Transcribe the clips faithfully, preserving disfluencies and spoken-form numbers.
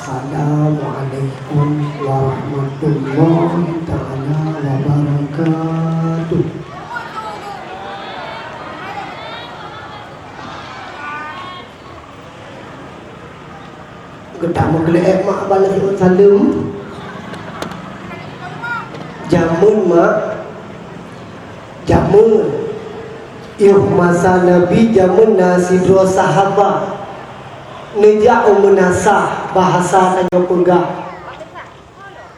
Assalamualaikum warahmatullahi taala wabarakatuh. Geutak meugleuet mak bak lôn saleuem. Jameun mak, jameun. Yoh masa Nabi jameun na sidroe sahabat neujak u meunasah, bahasa tanyoe peugah.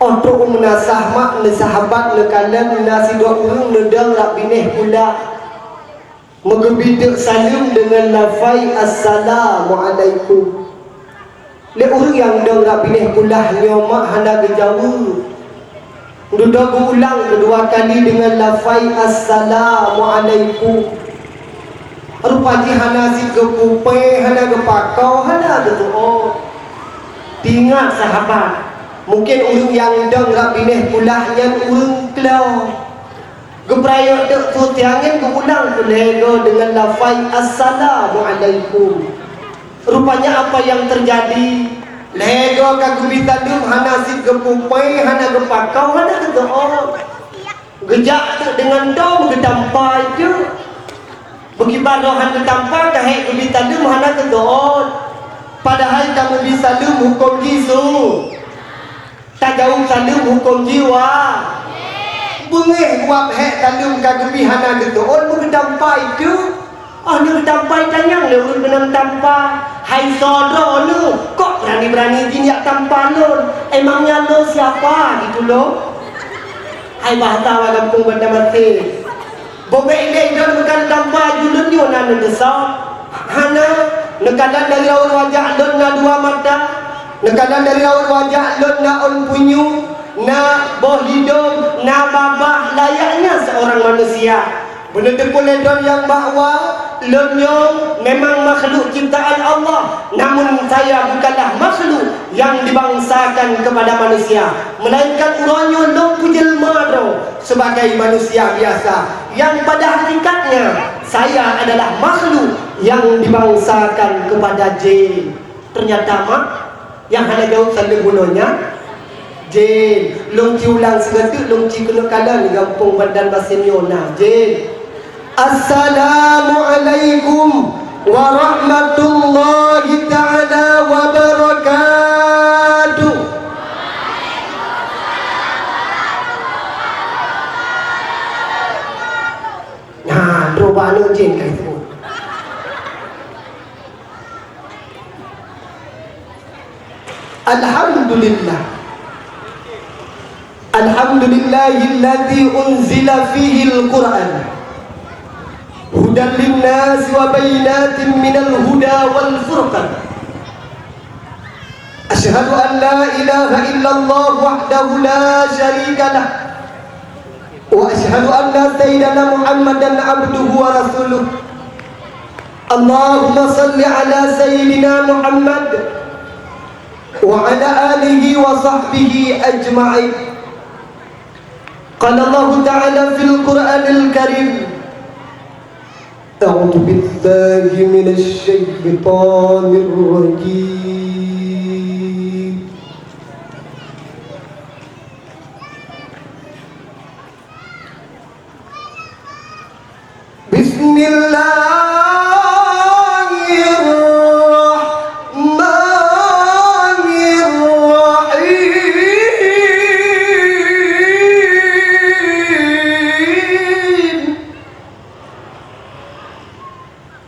Óh trok u meunasah mak, neu sahabat neukalon na sidroe ureuëng neudong rab binéh pulah. Meugeubri teuk saleuem deungon lafai, "Assalamualaikum." Lé ureuëng nyang dong rab binéh pulah nyoe mak hana geujaweueb. Dudoe geuulang keudua kali deungon lafai, "Assalamualaikum." Rupa jih hana cit geupupée, hana geupakau, hana geuteuôt. Teuingat sahabat, mungken ureuëng nyang dong rab binéh pulah nyan ureuëng klo. Geupeurayeuk teuk su tiang nyan geuulang keu lhée goe deungon lafai, "Assalamualaikum." Rupanya apa nyang teujadi? Lhée goe ka geubri saleuem hana cit geupupée, hana geupakau, hana geuteuôt. Geujak teuk deungon dom geutampa teuk. Beukiban roh han geutampa ka hék geubri saleuem hana geuteuôt. Padahai tameubri saleuem hukôm jih su. Tajaweueb saleuem hukôm jih wa. Beungéh guab hék saleuem ka geubri hana geuteuôt, meugeutampa teuk. Óh lheueh tampa tanyong lé ureuëng keunong tampa, "Hai soe droeneuh, kok beurani-beurani jih jak tampa lôn? Emangnya lôn siapa?" gitu lom. Hai bahasa awak gampông Banjarmasin. Bobek ilée idon meukan tampa ju lôn nyoe na neudeusa. Hana, neukalon dari raut wajah lôn na dua mata, neukalon dari raut wajah lôn na ôn punyueng, na boh hidong, na babah layaknya seorang manusia. Beuneuteupeu lé droe nyang bahwa lôn nyoe memang makhluk ciptaan Allah, namun saya bukanlah makhluk yang dibangsakan kepada manusia, melainkan uroe nyoe lôn peujelma droe sebagai manusia biasa, yang pada hakikatnya saya adalah makhluk yang dibangsakan kepada jin. Ternyata mak, nyang hana jaweueb saleuem bunoe nyan, jén. Lôn ci ulang sigoe teuk, lôn ci keuneuk kalon di gampông Banjarmasin nyoe na, jén. Assalamualaikum warahmatullahi taala wabarakatuh. Nah, droe bak aneuk jén ka jiteuôt. Alhamdulillah. Alhamdulillahilladzi unzila fihil Qur'an hudan linnasi wa bayyinatin minal huda wal furqan. Asyhadu an la ilaha illallah wahdahu la syarika lah. Wa asyhadu anna sayyidana Muhammadan abduhu wa rasuluh. Allahumma salli ala sayyidina Muhammad wa ala alihi wa sahbihi ajma'in. Qala Allahu ta'ala fil Qur'anil Karim, a'udzu billahi minasy syaithanir rajim. Bismillahirrahmanirrahim.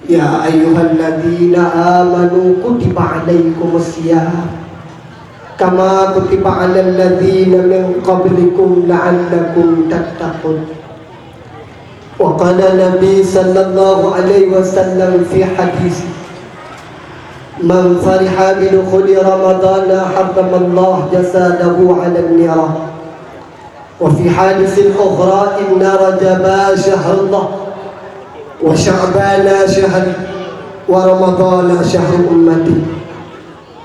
Ya ayyuhalladzina amanu kutiba alaikumus siyam kama kutiba alal ladzina min qablikum la'allakum tattaqun. Wa qala Nabi sallallahu alaihi wasallam fi hadis, "Man fariha bi dukhuli Ramadana harramallahu jasadahu 'alan nirah." Wa fi hadisin ukhra, "Inna Rajaba syahrullah, wa Sya'bana syahri, wa Ramadana syahru ummati."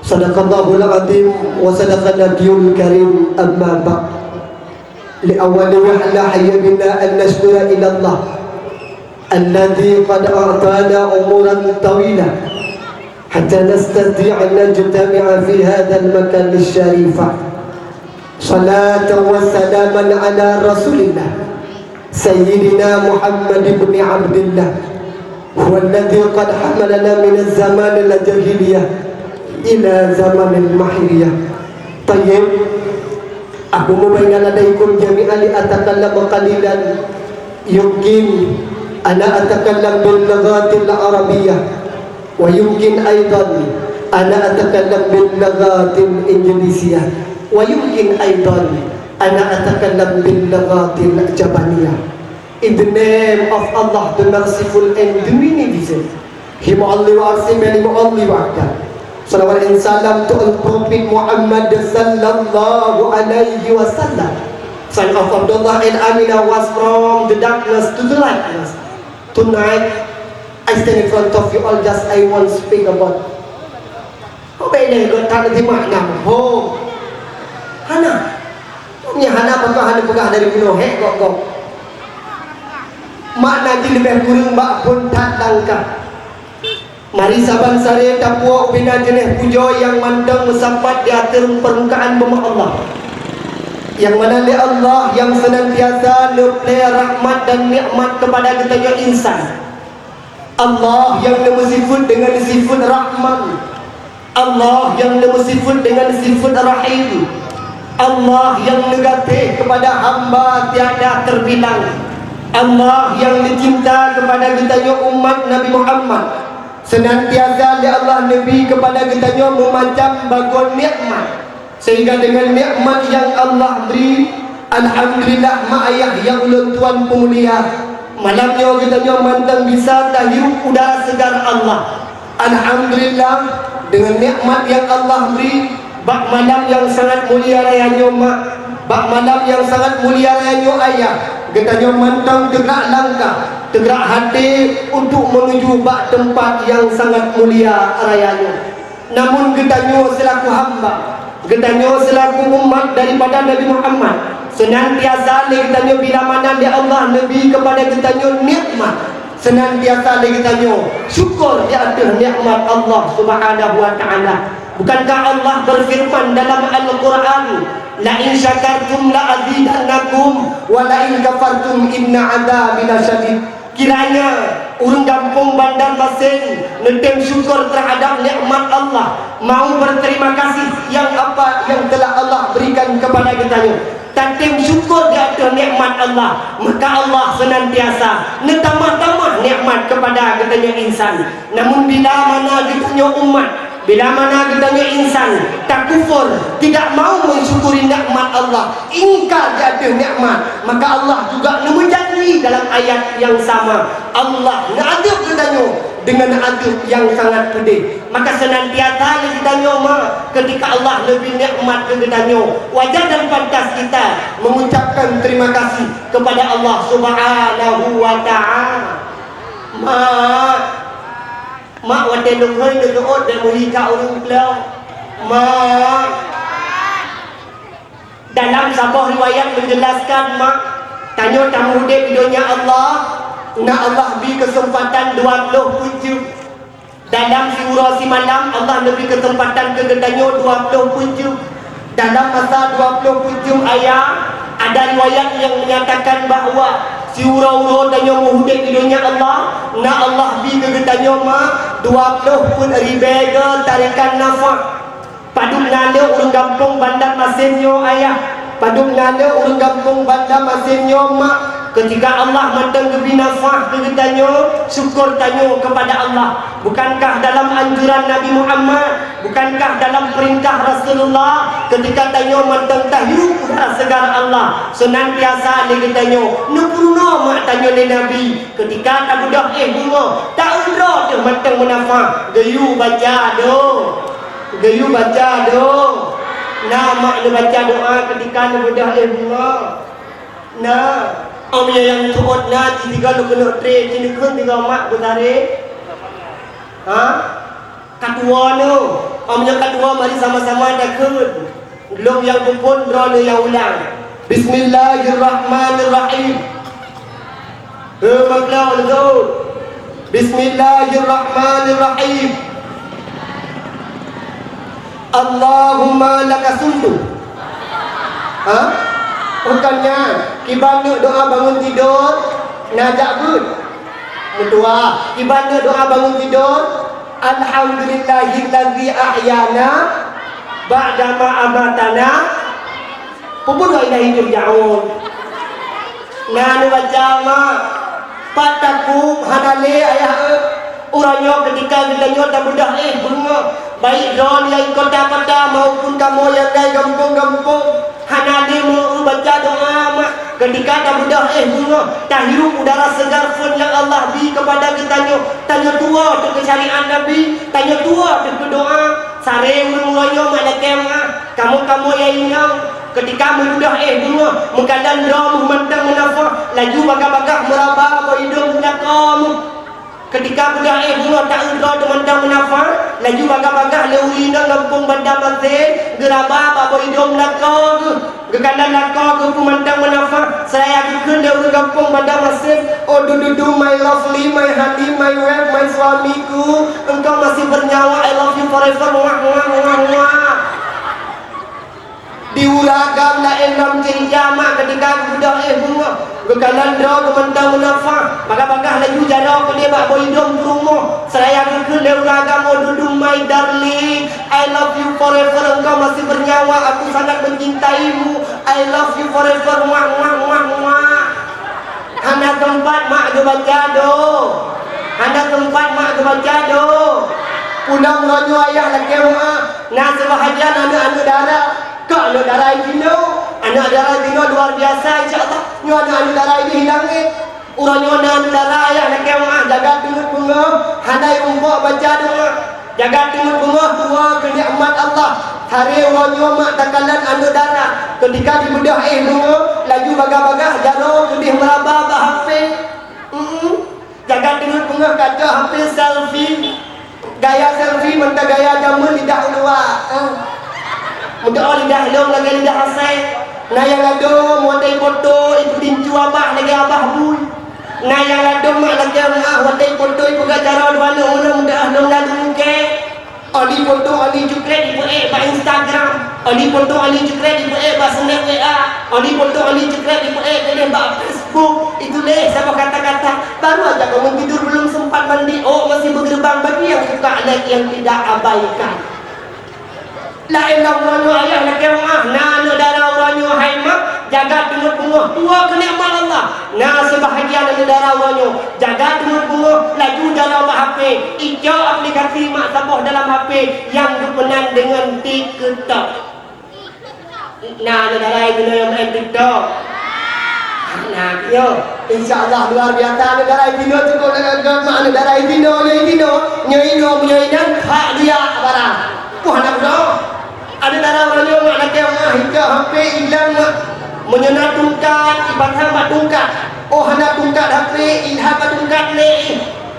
Sadaqallahul azim wa sadaqa nabiyul karim, amma ba'd. Li awwali wahla hayya bina an nasykura ila Allah alladzi qad a'tana umuran tawila. حتى نستطيع أن نجتمع في هذا المكان الشريف. صلاة وسلاما على رسول الله سيدنا محمد بن عبد الله، هو الذي قد حملنا من الزمان الجاهلية إلى زمان المحرية. طيب، أقوم بين يديكم جميعا لأتكلم قليلا. يمكن أنا أتكلم باللغة العربية، ويمكن أيضا أنا أتكلم باللغة الإنجليزية، ويمكن أيضا أنا أتكلم باللغة اليابانية. In the name of Allah, the Merciful and the Beneficent, He only worship and He only ibadat. Salawat and salam to the Prophet Muhammad sallallahu alaihi wasallam, son of Abdullah and Aminah, was from the darkness to the lightness. Tonight, I stand in front of you all, just I want to speak about. Ho bèk lé geutanyoe simak nam ho. Hana. Nyan hana peugah, hana peugah dari bunoe, hek gok-gok. Makna jih leubeh kureueng bak phon that langkah. Mari saban sare tapuwoe ubena jeunèh pujoe nyang mantong meusapat di ateueh permukaan bumoe Allah. Nyang mana lé Allah nyang seunantiasa neuplè rahmat dan nikmat keupada geutanyoe insan. Allah nyang neumeusifeuet deungon sifeuet Rahman. Allah nyang neumeusifeuet deungon sifeuet Rahim. Allah nyang neugaséh keupada hamba tiada teubilang. Allah nyang neucinta keupada geutanyoe umat Nabi Muhammad. Seunantiasa lé Allah neubri keupada geutanyoe meumacam bagoe nikmat. Sehingga deungon nikmat nyang Allah bri, alhamdulillah, mak ayah nyang ulôn tuan peumulia, malam nyoe geutanyoe mantong bisa tahirup udara segar Allah. Alhamdulillah, deungon nikmat nyang Allah bri, bak malam nyang sangat mulia raya nyoe mak, bak malam nyang sangat mulia raya nyoe ayah, geutanyoe mantong teugrak langkah, teugrak até untuk meunuju bak teumpat nyang sangat mulia raya nyoe. Namun geutanyoe seulaku hamba, geutanyoe seulaku umat daripada Nabi Muhammad, seunantiasa lé geutanyoe bila mana lé Allah neubri keupada geutanyoe nikmat, seunantiasa lé geutanyoe syukur di ateueh nikmat Allah Subhanahu wa Taala. Bukankah Allah beufeureuman dalam Al-Qur'an, "La in syakartum la azidannakum, wa la in kafartum inna adzabi lasyadid." Kiranya ureuëng gampông Bandarmasin neutem syukur teuhadab nikmat Allah, mau berterima kasih nyang apa nyang telah Allah berikan kepada geutanyoe. Tatem syukur di ateueh nikmat Allah, maka Allah seunantiasa neutamah-tamah nikmat kepada geutanyoe insan. Namun bila mana geutanyoe umat, bila mana geutanyoe insan takufur, tidak mau mensyukuri nikmat Allah, ingkar di ateueh nikmat, maka Allah juga neumeujanji dalam ayat nyang sama, Allah neuadeueb geutanyoe deungon adeueb nyang sangat peudeh. Maka seunantiasa lé geutanyoe ma, keutika Allah neubri nikmat keu geutanyoe, wajar dan pantas kita mengucapkan terima kasih kepada Allah Subhanahu wa Taala. Ma, Mak, watée lôn hôi neuteuôt dan meuhika ureuëng klo. Mak, dalam saboh riwayat menjelaskan, mak, tanyoe tameuudeb di donya Allah, na Allah bri keuseumpatan dua ploh peuet jeuem. Dalam siuroe simalam, Allah neubri keuseumpatan keu geutanyoe dua ploh peuet jeuem. Dalam masa dua ploh peuet jeuem aya, ada riwayat nyang menyatakan bahwa siuroe-uroe tanyoe meuhudeb di donya Allah, na Allah bri keu geutanyoe ma dua ploh peuet ribée goe tarekan nafah. Padub na le ureuëng gampông Bandarmasin nyoe ayah, padub na le ureuëng gampông Bandarmasin nyoe mak, keutika Allah mantong geubri nafah keu geutanyoe, syukur tanyoe keupada Allah. Bukankah dalam anjuran Nabi Muhammad, bukankah dalam peurintah Rasulullah, keutika tanyoe mantong tahirup udara segar Allah, seunantiasa lé geutanyoe neupeurunoe mak tanyoe lé Nabi, keutika tabeudôh éh bungoe, ta-eu droe teuh mantong meunafah, geuyue baca doa. Geuyue baca doa. Na mak neubaca doa keutika neubeudôh éh bungoe? Na. Om ya nyang tuôt na citiga leukeunok tré cineukheun tiga mak beutare? Ha? Katuwoe nyoe. Om nyang katuwoe mari sama-sama takheun. Lom nyang peuphon droeneuh nyang ulang. Bismillahirrahmanirrahim. Heumakna leugot. Bismillahirrahmanirrahim. Allahumma laka sumtu. Ha? Bukan nyan, kiban neuk doa bangun tidur, na jak beuet. Meutuah, kiban neuk doa bangun tidur, alhamdulillahillazi ahyana ba'dama amatana. Peue buet wa ilaihi turja'un. Na neubaca, mak. Pat takub hana lé, ayah, eh. Uroe nyoe keutika geutanyoe tabeudôh éh beungoh, baik droe nyang kota-kota maupun kamoe nyang dai gampông-gampông, hana lé meu-eu baca doa, mak. Keutika tabeudôh éh beungoh, tahirup udara segar phon nyang Allah bi keupada geutanyoe, tanyoe tuwoe teuh keu syariat Nabi, tanyoe tuwoe teuh keu doa. Saré ureuëng uroe nyoe mak lakée meuáh, kamoe-kamoe nyang inong, keutika meubeudôh éh beungoh, meukalon droe meuh mantong meunafah, laju bagah-bagah meuraba bak idong meulakoe meuh. Keutika beudôh éh beungoh ta-eu droe teuh mantong meunafah, laju bagah-bagah lé ureuëng inong gampông Banda Masin, geuraba bak idong meulakoe geuh. Geukalon lakoe geuh peue mantong meunafah, seuraya geukheun lé ureuëng gampông Banda Masin, "Oh dududu, my lovely, my honey, my wife, my suamiku, engkau masih bernyawa, I love you forever, muah, muah, muah, muah." Di ureuëng agam laén lom ceuija mak keutika geubeudôh éh beungoh, geukalon droe geuh mantong meunafah, bagah-bagah laju jaroe keudeh bak boh idong peurumoh, seuraya geukheun lé ureuëng agam, "Oh dudu, my darling, I love you forever, engkau masih bernyawa, aku sangat mencintaimu, I love you forever, muah, muah, muah, muah." Hana teumpat mak geubaca doa. Hana teumpat mak geubaca doa. Pulang uroe nyoe ayah lakée meuáh, na seubahagian aneuëk-aneuëk dara. Kok aneuëk dara jinoe? Aneuëk dara jinoe luar biasa, insya Allah. Nyoe aneuëk-aneuëk dara jih hilang éh. Uroe nyoe na aneuëk dara ayah lakée meuáh, jaga teungeut beungoh, hana irumpok baca doa. Jaga teungeut beungoh tuwoe keu nikmat Allah. Saré uroe nyoe mak takalon aneuëk dara, keutika jibeudôh éh beungoh, laju bagah-bagah jaroe keudeh meuraba bak H P. Mm-mm. Jaga teungeut beungoh ka cok H P selfie. Gaya selfie mantong gaya jameun lidah u luwa. Ah. Meudoa lidah lom lagée lidah asai. Na nyang ladom watée ipoto ipeutincu abah lagée abah bui. Na nyang ladom mak lakée meuáh watée ipoto ipeugah jaroe dua aneuk meunan meudoa lom ladom mungkée. Oli poto oli cukréh ipeuék bak Instagram. Oli poto oli cukréh ipeuék bak snap W A. Oli poto oli cukréh ipeuék keudeh bak Facebook. Ituléh saboh kata-kata. Baru aja bangun tidur belum sempat mandi, oh masih bergerbang bagi yang suka like yang tidak abaikan. Laén lom uroe nyoe ayah lakée meuáh, na aneuëk dara uroe nyoe hai mak, jaga teungeut beungoh tuwoe keu nikmat Allah. Na seubahagian aneuëk dara uroe nyoe, jaga teungeut beungoh laju jaroe bak H P, icok aplikasi mak saboh dalam H P nyang geupeunan deungon TikTok. Na aneuëk dara jinoe nyang main TikTok? Na, nyoe. Insya Allah luar biasa aneuëk dara jinoe cukup deungon mak aneuëk dara jinoe, nyoe jinoe, nyoe jinoe, nyoe inan, hak dia barang. Wah, anak budak. Aneuëk dara uroe nyoe mak lakée meuáh, icok H P ilang mak. Meunyoe na tungkat, ipasang bak tungkat. Oh hana tungkat H P, ilhat bak tungkat lé.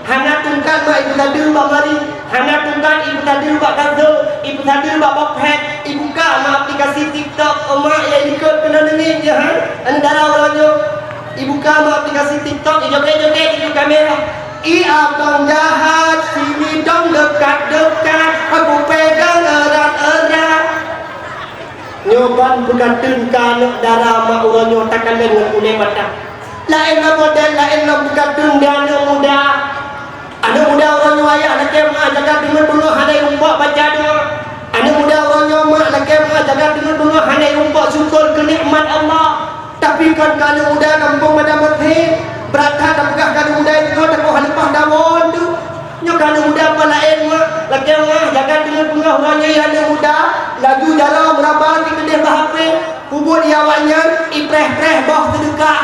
Hana tungkat mak ipeusadeue bak mari, hana tungkat ipeusadeue bak kasô, ipeusadeue bak bopet, ibuka mak aplikasi TikTok, oh mak ya ikot keunoe neungieng je ha. Aneuëk dara uroe nyoe, ibuka mak aplikasi TikTok, ijoget-joget di kamera. I abang jahat, sini dong dekat-dekat, aku pegang erat-erat. Nyoe ban peukateun ka aneuëk dara mak uroe nyoe takalon ngon ulée mata. Laén lom model, laén lom peukateun di aneuëk muda. Aneuëk muda uroe nyoe ayah lakée meuáh jaga teungeut beungoh hana irumpok baca doa. Aneuëk muda uroe nyoe mak lakée meuáh jaga teungeut beungoh hana irumpok syukur keu nikmat Allah. Tapi kon keu aneuëk muda gampông Banda Masin, brat that tapeugah keu aneuëk muda jinoe takoh leupah dawon tu. Nyoe keu aneuëk muda peue laén mak, lakée meuáh jaga teungeut beungoh uroe nyoe ya aneuëk muda, laju jaroe meuraba sikeudeh bak H P, peubuet di awaknyan ipreh-preh boh seudeukah.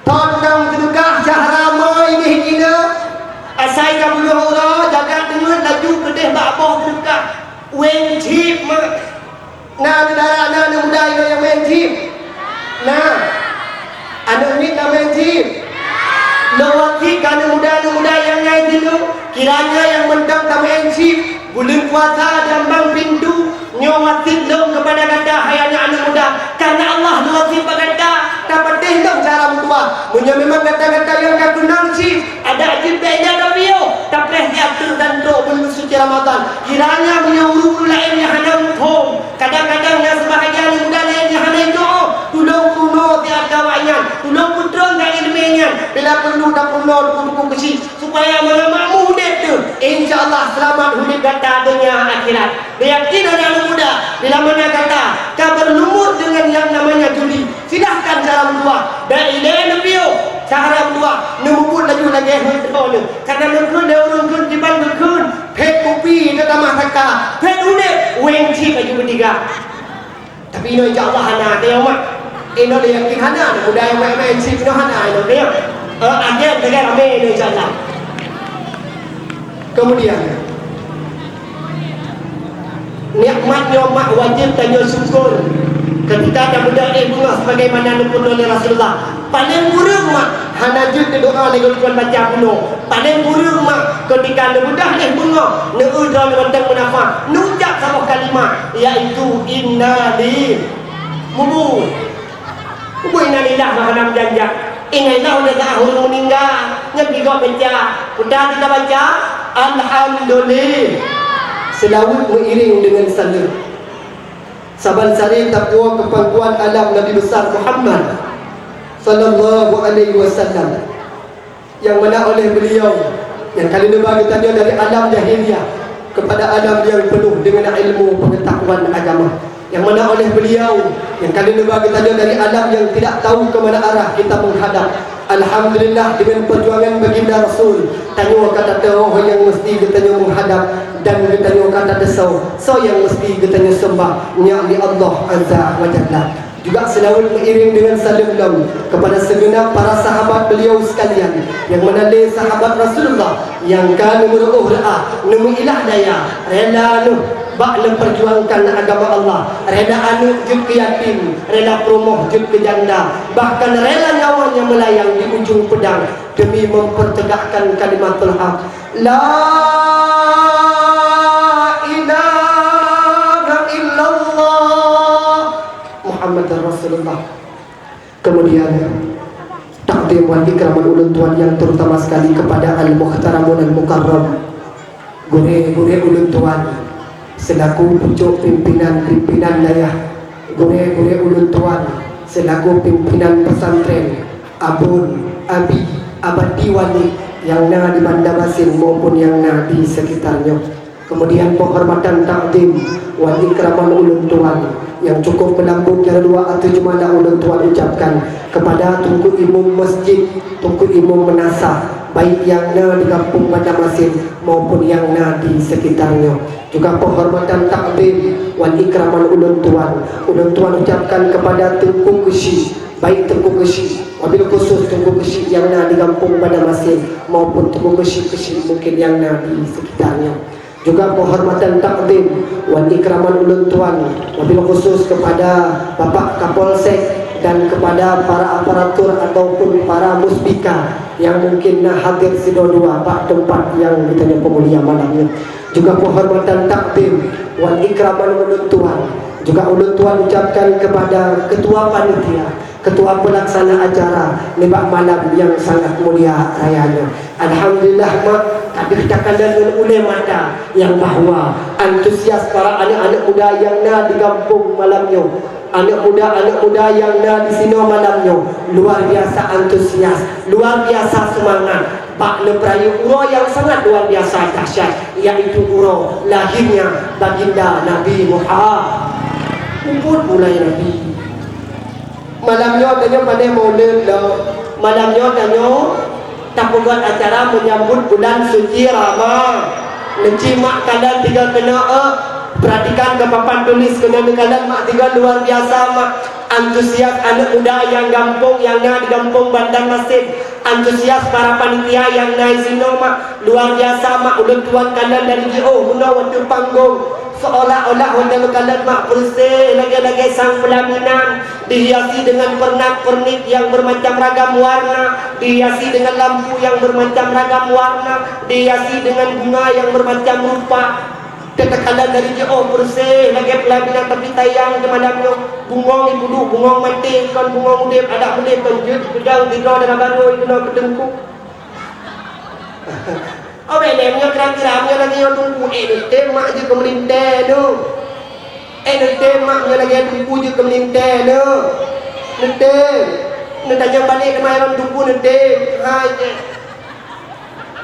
Thon nyang seudeukah syahra moe ideh jinoe, asai ka beungoh uroe jaga teungeut laju keudeh bak boh seudeukah. Weng chip mak. Na aneuëk dara, na aneuëk muda inong nyang main chip? Na. Aneuëk miet na main chip? Lôn wasiet keu aneuëk muda, aneuëk muda nyang ngai jinoe, kiranya nyang mantong tamain chip, buleuen puasa di ambang pintu, nyoe wasiet lôn keupada gata hai aneuëk-aneuëk muda, kareuna Allah lôn wasiet bak gata, tapatéh lom cara meutuwah. Meunyoe memang gata-gata nyang ka keunong chip, adak jeuet bèk na tapiôh, tapreh siat teuk dan trok buleuen suci Ramadhan. Kiranya meunyoe Buku keuchik, supaya meunyoe mak udeb tu, insya Allah seulamat udeb gata donya akhirat. Yakin hana muda, bila mana gata ka berlumur dengan yang namanya judi, silahkan cara meutuah. Bèk ilèe neupiôh cara meutuah, neumubuet laju lagèe heuet droeneuh. Karena neukheun lé ureueng kheun kiban geukheun, phét kupi teutamah saka, phét udeb wéng cit laju beutiga. Tapi inoe insya Allah hana, teuh mak. Inoe lé yakin hana, muda nyang main-main chip inoe hana, inoe teuh. Eh, agen teuh ramé inoe insya Allah. Kemudian, nikmat nyoe mak wajib tanyoe syukur. Ketika tabeudôh éh beungoh sebagaimana neupeurunoe lé Rasulullah, paleng kureueng mak hana jeuet teudoa lé geuh tuan baca bunoe. Paleng kureueng mak, keutika neubeudoh éh beungoh, neueu droe mantong meunafah, neucap saboh kalimat, yaitu inna li-, mubu-, mubu innalillah meuhadam janjak. Innalillah udah dah ureueng meuningga, nyan tiga baca. Peue ta baca? Alhamdulillah. Seulaweuet meuiring deungon saleuem. Saban sari tapuwoe keu pangkuan alam Nabi Besar Muhammad sallallahu alaihi wasallam. Nyang mana oleh beliau nyang ka lheueh neuba geutanyoe dari alam jahiliyah kepada alam yang penuh dengan ilmu pengetahuan agama. Nyang mana oleh beliau nyang ka lheueh neuba geutanyoe dari alam yang tidak tahu ke mana arah kita menghadap. Alhamdulillah, dengan perjuangan Baginda Rasul, tanyoe ka tateu'oh nyang mesti geutanyoe menghadap dan geutanyoe ka tateusoe soe nyang mesti geutanyoe seumbah, nyan di Allah Azza wa Jalla. Juga seulaweuet meuiring deungon saleuem lom kepada segenap para sahabat beliau sekalian, nyang mana lé sahabat Rasulullah nyang ka neumeuruôh reuah, neumeuilah daya, rela neuh bak neuperjuangkan agama Allah, rela aneuk jeuet keu yatim, rela peurumoh jeuet keu janda, bahkan rela nyawa nyang meulayang di ujong peudang demi mempertegakkan kalimatul haq. La ilaha illallah. Muhammadar Rasulullah. Kemudian, takdim wan ikraman ulôn tuan yang terutama sekali kepada Al-Muhtaramun Al-Mukarram, gurée-gurée ulôn tuan selaku pucôk pimpinan-pimpinan dayah, gurée-gurée ulôn tuan selaku pimpinan pesantren, abon, abi, abati wali nyang na di Banjarmasin maupun nyang na di sekitar nyoe. Kemudian penghormatan takdim wan ikraman ulôn tuan nyang cukup meulambot nyang dua ateueh jumada ulôn tuan ucapkan kepada Teungku Imum Masjid, Teungku Imum Meunasah, baik nyang na di Gampông Banjarmasin maupun nyang na di sekitar nyoe. Juga penghormatan takdim wan ikraman ulôn tuan, ulôn tuan ucapkan kepada Teungku Keuchik, baik Teungku Keuchik, wabil khusus Teungku Keuchik nyang na di Gampông Banjarmasin maupun Teungku Keuchik-keuchik mungkin nyang na di sekitar nyoe. Juga penghormatan takdim wan ikraman ulôn tuan, wabil khusus kepada Bapak Kapolsek dan kepada para aparatur ataupun para muspika nyang mungkin na hadir sidua-dua bak teumpat nyang geutanyoe peumulia malam nyoe. Juga penghormatan takdim wan ikraman ulôn tuan, juga ulôn tuan ucapkan kepada ketua panitia, ketua pelaksana acara nibak malam nyang sangat mulia raya nyoe. Alhamdulillah, mak, ka deuh takalon ngon ulée mata nyang bahwa antusias para aneuk-aneuk muda nyang na di gampông malam nyoe. Aneuk muda, aneuk muda nyang na di sinoe malam nyoe luar biasa antusias, luar biasa seumangat bak neupeurayeuk uroe nyang sangat luar biasa dahsyat, yaitu uroe lahirnya Baginda Nabi Muhammad. Umput mulai Nabi. Malam nyoe tanyoe pané Maulud lom. Malam nyoe tanyoe tapeugöt acara menyambut bulan suci Rama. Neuci mak kalon tiga keunoe, eh. Perhatikan ke papan tulis keunoe neukalon mak tiga luar biasa mak. Antusias aneuk muda nyang gampông nyang na di gampông Banjarmasin. Antusias para panitia nyang na di sinoe mak. Luar biasa mak ulôn tuan kalon dari jiôh bunoe watèe panggong. Seolah-olah watèe meukalon mak peureuseh lagèe-lagèe sang peulaminan, dihiasi dengan pernak-pernik yang bermacam ragam warna, dihiasi dengan lampu yang bermacam ragam warna, dihiasi dengan bunga yang bermacam rupa. Teuka kalon dari jiôh peureuseh lagèe peulaminan tapi sayang di malam nyoe, bungong ibudu, bungong maté kon bungong udép, adak udép kon jeuet peudong sidroe dara barô keunoe keu teungku. Oh, bèk lé, meunyoe kira-kira, meunyoe lagèe nyoe teungku, eh, neutem mak jeuet keu meulintèe nyoe. Eh, neutem mak, meunyoe lagèe teungku jeuet keu meulintèe nyoe. Neutem. Neutanyong balek teuma lom teungku neutem. Hai, eh.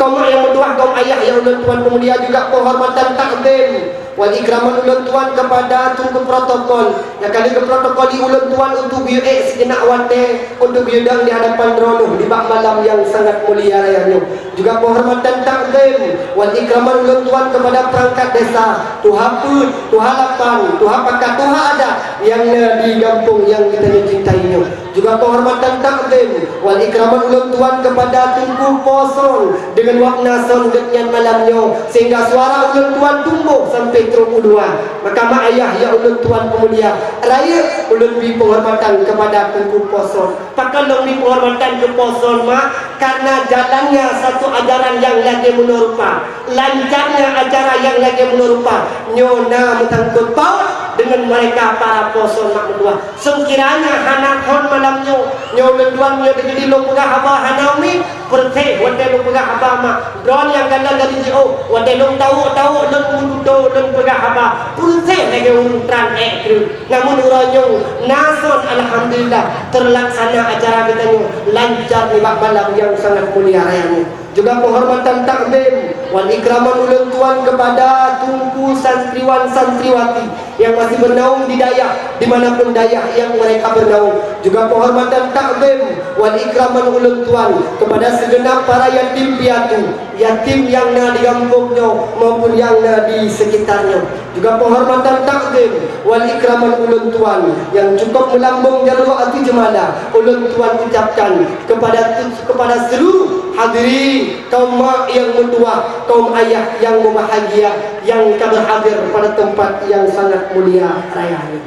Mak nyang meutuah, kaum ayah nyang ulôn tuan peumulia, juga penghormatan takzim wal ikraman ulôn tuan kepada Teungku Protokol nyang ka lheueh geuprotokoli ulôn tuan untuk geuyue ék sijeunap watée untuk geuyue dong di hadapan droeneuh nibak malam nyang sangat mulia raya nyoe. Juga penghormatan takzim wal ikraman ulôn tuan kepada perangkat desa, tuha peuet, tuha lapan, tuha pakat, tuha adat nyang na di gampông nyang geutanyoe cintai nyoe. Juga penghormatan takzim wal ikraman ulôn tuan kepada Teungku Po Son deungon wak na son geuhnyan malam nyoe, sehingga suara ulôn tuan tumboh sampai trok u luwa. Maka mak ayah nyang ulôn tuan peumulia, rayeuk ulôn bri penghormatan kepada Teungku Po Son. Pakon lôn bri penghormatan keu Po Son, mak? Karena jalannya satu ajaran nyang lagée meunoe rupa, lancarnya acara nyang lagée meunoe rupa, nyoe na meusangkot paut deungon mereka para Po Son mak meutuah. Seukiranya hana thon malam nyoe, nyoe ulôn tuan nyoe teujadi lôn peugah haba hana umi, peureuséh watée lôn peugah haba mak. Droe nyang gata dari jiôh, watée lôn tawök-tawök lôn meututoe lôn peugah haba, peureuséh lagée ureuëng tran ék kreueh. Namun uroe nyoe na son, alhamdulillah, teurlaksana acara geutanyoe lancar nibak malam nyang sangat mulia raya nyoe. Juga penghormatan takzim wal ikraman ulôn tuan kepada Teungku santriwan santriwati yang masih bernaung di dayah, di mana pun dayah yang mereka bernaung. Juga penghormatan takzim wal ikraman ulôn tuan kepada segenap para yatim piatu, yatim yang na di gampông nyoe maupun yang na di sekitar nyoe. Juga penghormatan takzim wal ikraman ulôn tuan yang cukup melambung jalur ati jeumala ulôn tuan ucapkan kepada kepada seluruh hadirin, kaum mak yang meutuah, kaum ayah yang berbahagia, yang ka berhadir pada tempat yang sangat mulia raya ini.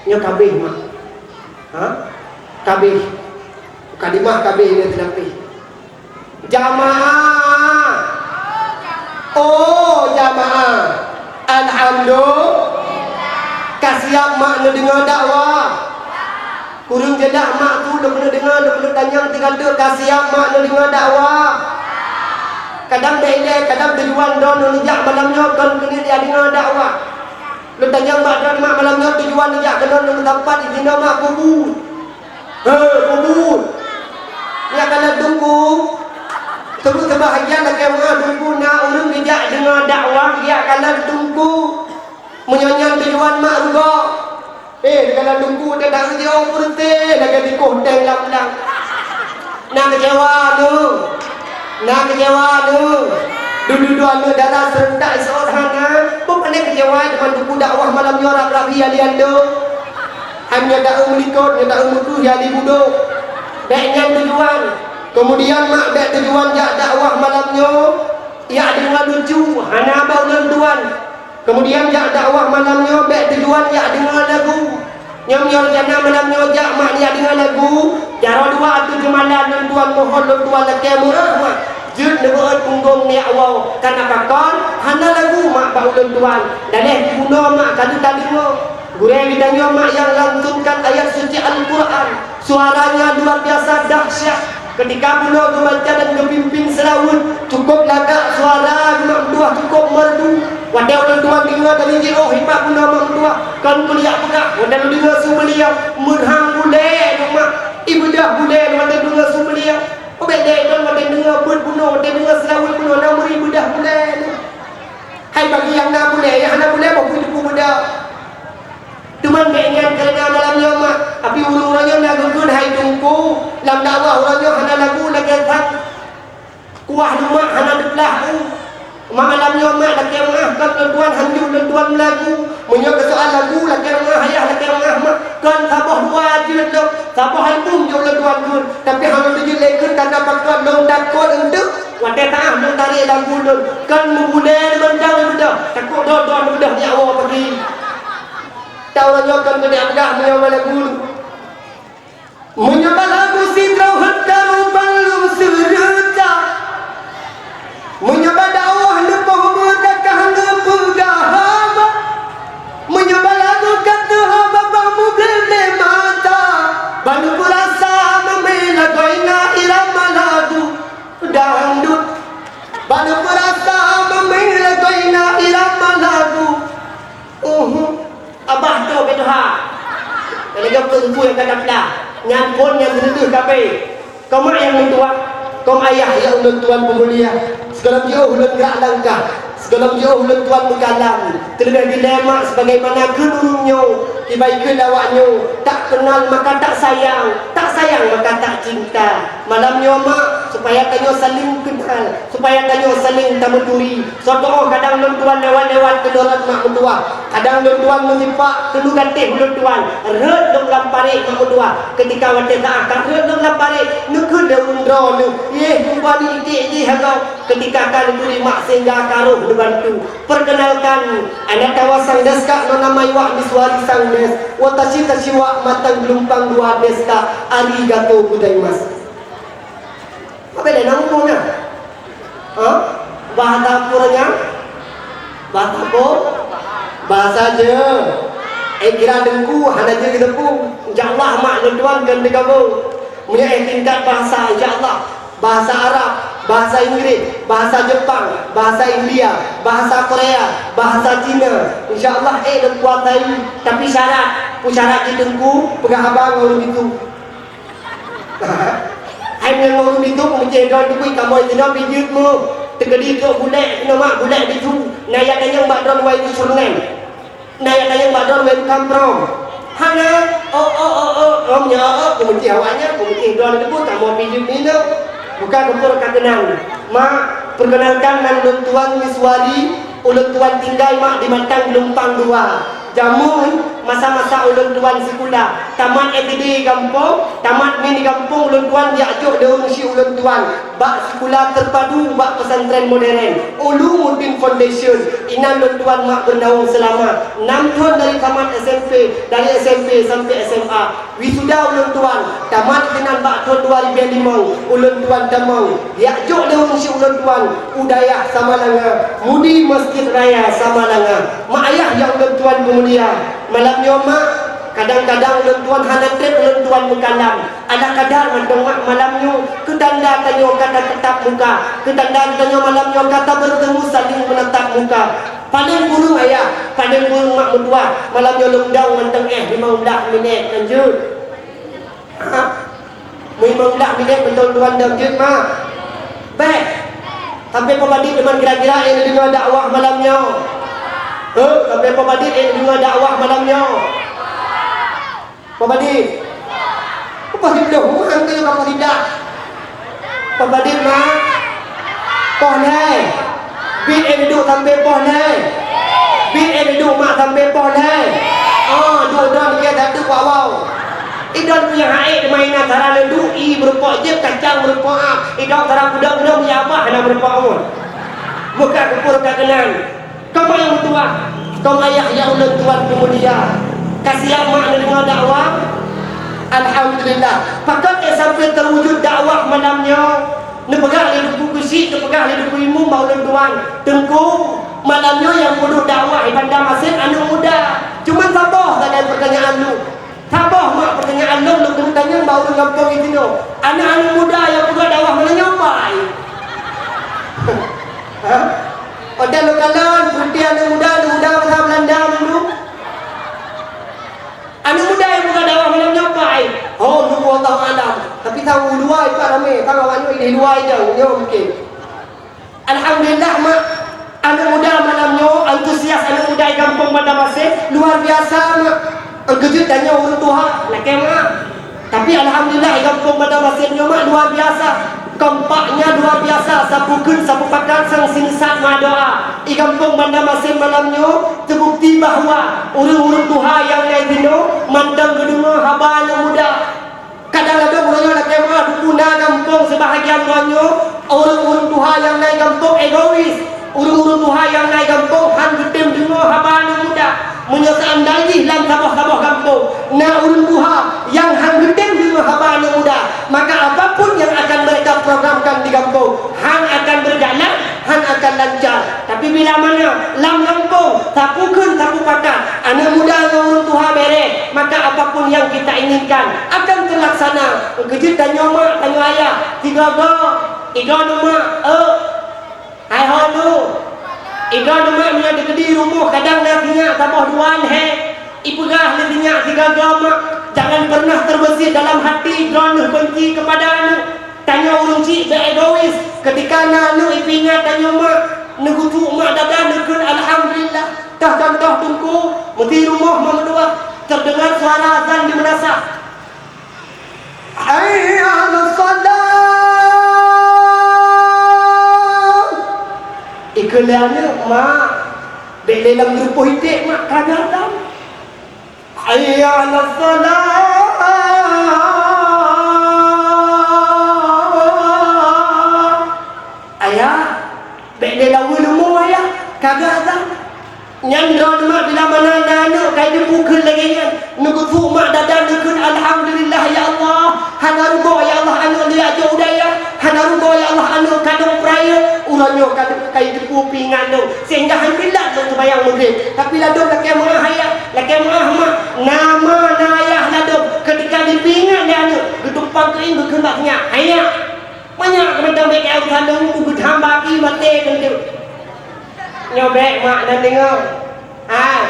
Nyoe kabeh, mak. Ha? Kabeh. Mukadimah kabeh nyoe teulapeh. Jamaah. Oh, jamaah. Alhamdulillah. Ka siap mak neudeungoe dakwah? Kureueng jeulaih mak tu, lôn keuneuk deungoe, lôn keuneuk tanyong tinggai teuk, ka siap mak neudeungoe dakwah? Kadang bèk ilèe, kadang tujuan droeneuh neujak malam nyoe kon keuneuk neudeungoe dakwah. Lôn tanyong bak droeneuh mak malam nyoe tujuan neujak keunoe, lôn meusapat di sinoe mak peue buet? He, peue buet? Nyak kalon teungku. Teuma seubahagian lakèe meu'ah teungku na ureueng geujak deungoe dakwah, nyak kalon teungku. Meunyoe nyan tujuan mak rugoe. Eh, kalon teungku, teudak jiôh peureuteh lagèe dikoh teng lam blang. Na keucewa neuh. Na keucewa neuh. Dudu dua neuh dara seurentak iseuôt hana. Peue pandai keucewa teuma teungku dakwah malam nyoe rab-rab hi alian deuh. Hai meunyoe dakwah meulikot, nyoe dakwah meukeue hi ali budok. Bèk nyan tujuan. Keumudian mak bèk tujuan jak dakwah malam nyoe, jak deungoe lucu, hana ba ulôn tuan. Keumudian jak dakwah malam nyoe bèk tujuan jak deungoe lagu. Nyoe meunyoe rencana malam nyoe jak mak jak deungoe lagu, jaroe dua ateueh jeumala lôn tuan mohon lôn tuan lakèe meu'ah mak. Jeuet neubeuet punggong neujak woe, kareuna pakon hana lagu mak bak ulôn tuan. Daleh bunoe mak ka lheueh tadeungoe. Gurèe geutanyoe mak nyang langsungkan ayat suci Al-Quran. Suaranya luar biasa dahsyat. Ketika bunoe geubaca dan geupimpin seulaweuet, cukup lagak suara mak meutuah, cukup merdu. Watèe ulôn tuan deungoe dari jiôh ipat bunoe mak meutuah, kon kuliah peugah, watèe lôn deungoe su beuliau, meurhang bulèe lôn mak, ibeudah bulèe lôn watèe deungoe su beuliau. Ubé lé lôn watèe deungoe beuet bunoe, watèe deungoe seulaweuet bunoe, na meuri beudah bulèe lôn. Hai bagi nyang na bulèe, nyang hana bulèe, boh pih teupeu beudah. Teuma bèk nyan kareuna malam nyoe mak, tapi ureueng-ureueng nyoe na geukheun hai teungku, lam dakwah ureueng nyoe hana lagu lagèe that kuah lumak hana teuplah u. Mak malam nyoe mak lakèe meu'ah kon lôn tuan hanjeuet lôn tuan meulagu. Meunyoe keu soal lagu lakèe meu'ah ayah lakèe meu'ah mak kon saboh dua jeuet lôn, saboh album jeuet lôn tuan kheun, tapi hana teujeuet lé kheun kareuna pakon lôn takot eunteuk watèe taah lôn tarek lagu lôn kon meubulèe lôn dang beudôh, takot dot-dot beudôh nyak woe pagi. Tahu nyoe kon keuneuk peugah meunyoe lagu. Meunyoe balagu sidroe heuet karu ban lôn seureuta. Meunyoe badakwah neupoh meutakah neupeugah haba. Meunyoe balagu ka teuhaba bah mugleh lé mata. Ban lôn peurasa meumé lagoina irama lagu dangdut. Ban lôn peurasa meumé lagoina irama lagu. Uhu. Abah tu ka tuha. Lagèe peue nyang ka taplah. Nyan phon nyang seudeukah kabeh. Keu mak nyang meutuah. Kaum ayah nyang ulôn tuan peumulia, sigohlom jiôh ulôn gerak langkah, sigohlom jiôh ulôn tuan meukalam, teuleubeh dilée mak, sebagaimana kheun ureuëng nyoe, kiban kheun awak nyoe, tak kenal maka tak sayang, tak sayang maka tak cinta. Malam nyoe mak, supaya tanyoe saling kenal, supaya tanyoe saling tameuturi. Soe tuoh kadang lôn tuan lewat-lewat keunoe rot mak meutuwah. Kadang lôn tuan meusipak keuneuk gatéh ulôn tuan, rhot lôn lam parék mak meutuwah. Keutika watée saát ka rhot lôn lam parék, neukheun lé ureuëng droeneuh, "Yeh, kumpa ni iték jih agoe." Keutika ka neuturi mak sehingga ka roh neubantu. Perkenalkan, anak tawa sang des kak nona maiwak miswari sang des. Wata si tasiwak matang geulumpang dua des kak, arigato gozaimasu. Apa dah nama na? Ha? Bahasa apa nyan? Bahasa apa? Bahasa je. Eh, kira dengku, hana je kita pun. Insya Allah, mak lôn tuan kan digabung. Punya eh tingkat bahasa, insya Allah. Bahasa Arab, bahasa Inggris, bahasa Jepang, bahasa India, bahasa Korea, bahasa Cina. Insya Allah, eh, dan kuasai. Tapi syarat, pun syarat di dengku, peugah abang orang itu. Hai meunyoe ureuëng bitu, peumeucéh droe teupui kamoe sinoe bijeuet mu. Teukeudi trok bulek, sinoe mak bulek bitu. Na nyang tanyong bak droe wai surnen. Na nyang tanyong bak droe wai kamprong. Hana, oh, oh, oh, oh, oh, meunyoe oh, oh, peumeucéh awaknyan, peumeucéh droe teupui kamoe bijeuet ninoe. Buka keumpor ka keunan. Mak, perkenalkan nan lôn tuan Miswari, ulôn tuan tinggai mak di Matang Geulumpang dua. Jameun masa-masa ulôn tuan sikula, tamat S D gampông, tamat min gampông ulôn tuan jak jok lé ureuëng syiek ulôn tuan bak sikula terpadu bak pesantren modern, Ulumuddin Foundation. Inan lôn tuan mak beunaung seulama nam thon dari tamat S M P, dari S M P sampai S M A. Wisuda ulôn tuan tamat keunan bak thon dua ribèe limong, ulôn tuan tamong jak jok lé ureuëng syiek ulôn tuan u dayah Samalanga, Mudi Masjid Raya Samalanga. Mak ayah nyang ulôn tuan peumulia, malam nyoe mak, kadang-kadang ulôn tuan hana trép ulôn tuan meukalam. Ala kadar mantong mak malam nyoe, keu tanda tanyoe ka tatatap muka, keu tanda tanyoe malam nyoe ka tabeurtemu saling meunatap muka. Paleng kureueng ayah, paleng kureueng mak meutuah, malam nyoe lôn dong mantong éh limong blaih minét lanjut. Ha? Meulimong blaih minét beutôi tuan dong jeuet mak? Bék. Tapi peue padit teuma kira-kira nyang neudeungoe dakwah malam nyoe? Heuh, tapi peue padit nyang neudeungoe dakwah malam nyoe? Peue padit? Peue padit dah, hang keu peue padit dah. Peue padit mak? Poh lhèe. Bit eh duek sampai poh lhèe. Bit eh duek mak sampai poh lhèe. Oh, duek don dia satu kuat wow. Idon tu nyang haék teuma inan cara leudu, i beureumpok jeuet, kacang beureumpok ah. Idon cara kudong-kudong ya abah hana beureumpok ngon. Buka kupur ka keunan. Kamoe nyang meutuah, kamoe ayah nyang ulôn tuan peumulia. Ka siap mak neudeungoe dakwah? Alhamdulillah. Pakon eh sampai teuwujud dakwah malam nyoe? Neupeugah lé Teungku Geuchik, neupeugah lé Teungku Imum bak ulôn tuan, "Teungku, malam nyoe nyang peuduek dakwah di Banda Masin aneuk muda." Cuman saboh sagai peurtanyaan lôn. Saboh mak peurtanyaan lôn, lôn keuneuk tanyong bak ureuëng gampông di sinoe. Aneuk-aneuk muda nyang peuduek dakwah malam nyoe pai? Ha? Watèe lôn kalon, putih aneuk muda, aneuk muda bahasa Beulanda meunurot. Aneuk muda nyang buka dakwah malam nyoe pai? Oh, nunggu Allahu a'lam. Tapi tahu luwa ipat ramé, tahu awak nyoe di luwa ija, nyoe mungkin. Alhamdulillah mak, aneuk muda malam nyoe, antusias aneuk muda di gampông Banda Masin luar biasa mak. Keujeuet tanyoe ureuëng tuha, lakèe mak. Tapi alhamdulillah di gampông Banda Masin nyoe mak luar biasa. Kompaknya luar biasa, sapeue kheun sapeue pakat sang sineusat meudoa. Di gampông Banda Masin malam nyoe teubukti bahwa ureuëng-ureuëng tuha nyang na di sinoe mantong geudeungoe haba aneuk muda. Kadang ladôm uroe nyoe lakèe meu'ah teupeu na gampông seubahagian uroe nyoe ureuëng-ureuëng tuha nyang na di gampông egois. Ureuëng-ureuëng tuha nyang na di gampông han geutem deungoe haba aneuk muda. Meunyoe seandai jih lam saboh-saboh gampông na ureuëng tuha nyang han geutem deungoe haba aneuk muda, maka apapun yang akan mereka programkan di gampông han akan berjalan, han akan lancar. Tapi bila mana lam gampông sapeue kheun sapeue pakat, aneuk muda ngon ureuëng tuha bèrèh, maka apapun yang kita inginkan akan terlaksana. Keujeuet tanyoe mak, tanyoe ayah, tiga go, tiga nyoe mak, eh. Hai ho nu. Tiga nyoe mak, meunyoe di keudéh rumoh kadang na sinyak saboh dua lhèe. Ipeugah lé sinyak tiga go mak, jangan pernah terbesit dalam hati droeneuh benci kepada aneuk. Tanyoe ureuëng chik bèk egois. Ketika na aneuk ipeuingat tanyoe mak, neugeutôk mak dada neukheun alhamdulillah. Tah contoh teungku, meuti rumoh mameudoa, terdengar suara azan di meunasah. Hayya 'alas shalah. Ikheun lé aneuk, "Mak, bèk lé lam geureupoh iték, Mak, ka azan." "Hayya 'alas shalah." "Ayah, bèk lé laweue leumo, Ayah, ka azan." Nyan droeneuh mak bila mana na aneuk ka jipukheun lagèe nyan, neugeutôk mak dada neukheun, "Alhamdulillah, ya Allah, hana rugoe, ya Allah, aneuk lheueh jak u dayah, hana rugoe, ya Allah, aneuk ka dong peuraya." Uroe nyoe ka, ka jipeu pingan lôn, sehingga han teulat lôn seumayang Maghrib. Tapi ladôm lakèe meu'ah ayah, lakèe meu'ah mak, na ma na ayah ladôm. Ketika jipeuingat lé aneuk, geutumpang keuieng geukheun bak sinyak, "Ayah, manyak keuneutang bèk keu urusan lôn, ku geuthamba pih maté keu teuk." Nyoe bèk mak nan deungö. Ah,